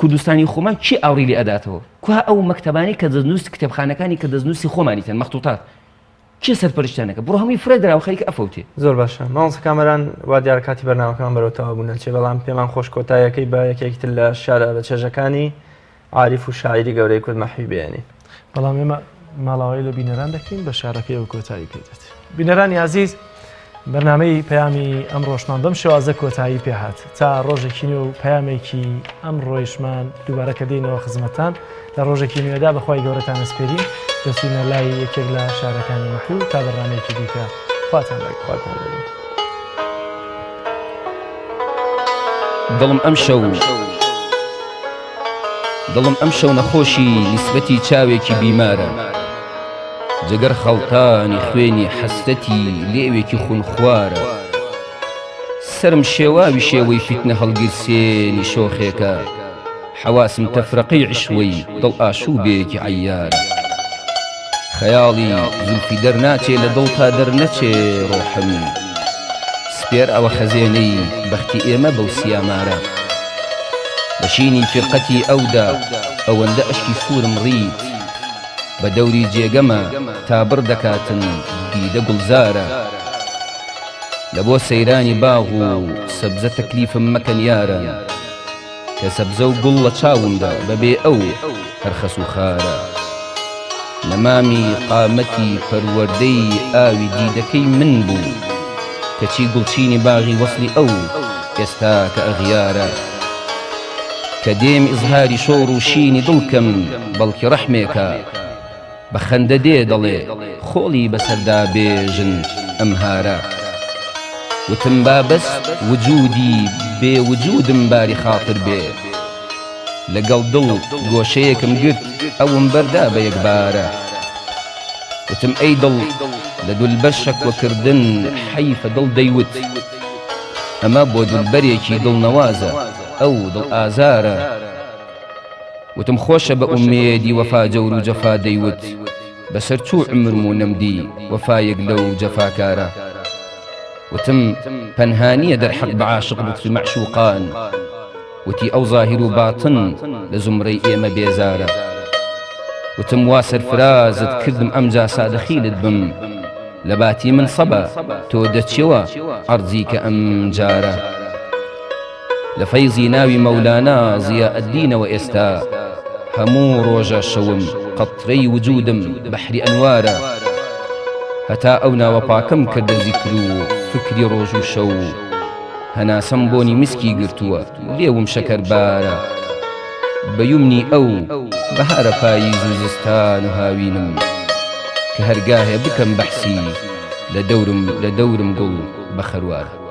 کوردستانی خۆمان کی ئاوڕی لێ ئەداتەوە کوا ئەو مەکتەبانی کە دەستنووس کتێبخانەکانی کە دەستنووسی خۆمانی تەن مەختوتات کێ سەرپەرشتیان ئەکا بڕۆ هەمووی فرێ دراوە خەریکە ئەفەوتێ. زۆر باشە مامۆستا کامەران وا دیارە کاتی بەرنامەکەمان بەرەو تەواو بوون ئەچێ بەڵام پێمان خۆش کۆتاییەکەی بە یەکێکی تر لە شارە بە چێژەکانی عاریف و شاعیری گەورەی کورد مەحوی بێنین. بەڵام ئێمە ماڵاوایی لە بینەران دەکەین بە شارەکەی ئەو کۆتایی پێ دێت. بینەرانی ئازیز بەرنامەی پەیامی ئەمڕۆشمان بەم شێوازە کۆتایی پێهات تا ڕۆژێکی نوێ و پەیامێکی ئەمڕۆیشمان دووبارە کە دێینەوە خزمەتتان لە ڕۆژێکی نوێدا بەخوای گەورەتان ئەسپێرین دەچینە لای یەکێک لە شارەکانی مەحوی و تا بەرنامەیەکی دیکە خواتان لەگەڵ. خواتان لەگەڵ. دڵم ئەمشەو دڵم ئەمشەو نەخۆشی نیسبەتی چاوێکی بیمارە جگەر خەڵتانی خوێنی حەسرەتی لێوێکی خونخوارە سەرم شێواوی شێوەی فیتنە هەڵگیرسێنی شۆخێکە حەواسم تەفرەقەی عیشوەی دڵ ئاشووبێکی عەیارە خەیاڵی زولفی دەرناچێ لە دڵ تا دەرنەچێ ڕۆحم سپێر ئەوە خەزێنەی بەختی ئێمە بەو سیامارە لە شینی فیرقەتی ئەودا ئەوەندە ئەشکی سوورم ڕیت بە دەوری جێگەمە تا بڕ دەکاتن دیدە گوڵزارە لە بۆ سەیرانی باغ و سەبزە تەکلیفم مەکەن یاران کە سەبزە و گوڵ لە چاومدا بەبێ ئەو هەر خەس و خارە. نەمامی قامەتی پەروەردەی ئاوی دیدەکەی من بوو، کەچی گوڵچینی باغی وەسڵی ئەو ئێستا کە ئەغیارە. کە دێم ئیزهاری شۆڕ و شینی دڵ کەم بەڵکی ڕەحمێکە. بە خەندە دێ دەڵێ خۆڵی بەسەردا بێژن ئەم هارە. وتم با بەس وجوودی بێ وجوودم باری خاتر بێ. لەگەڵ دڵ گۆشەیەکم گرت ئەوم بەردا بە یەکبارە. وتم ئەی دڵ لە دولبەر شەکوە کردن حەیفە دڵ دەیوت ئەمە بۆ دولبەرێکی دڵنەوازە ئەو دڵ ئازارە. وتم خۆشە بە ئومێدی وەفا جەور و جەفا دەیوت بەسەر چوو عومرم و نەمدی وەفایەک لەو جەفاکارە وتم پەنهانیە دەرحەق بە عاشق لوتفی مەعشوقان وتی ئەو زاهیر و باتن لە زومرەی ئێمە بێزارە وتم وا سەرفرازت کردم ئەمجا سادەخیلت بم لە باتی من سەبا تۆ دەچیەوە عەرزی کە ئەم جارە لە فەیزی ناوی مەولانا زیائەدینەوە ئێستا هەموو ڕۆژە شەوم قەترەی وجودم بەحری ئەنوارە هەتا ئەو ناوە پاکەم کردە زیکر و فکری ڕۆژ و شەو هەناسەم بۆنی مسکی گرتووە لێوم شەکەربارە بە یومنی ئەو بەهارە پاییز و زستان و هاوینم کە هەرگاهێ بکەم بەحسی لە دەورم لە دەورم گوڵ بە خەروارە.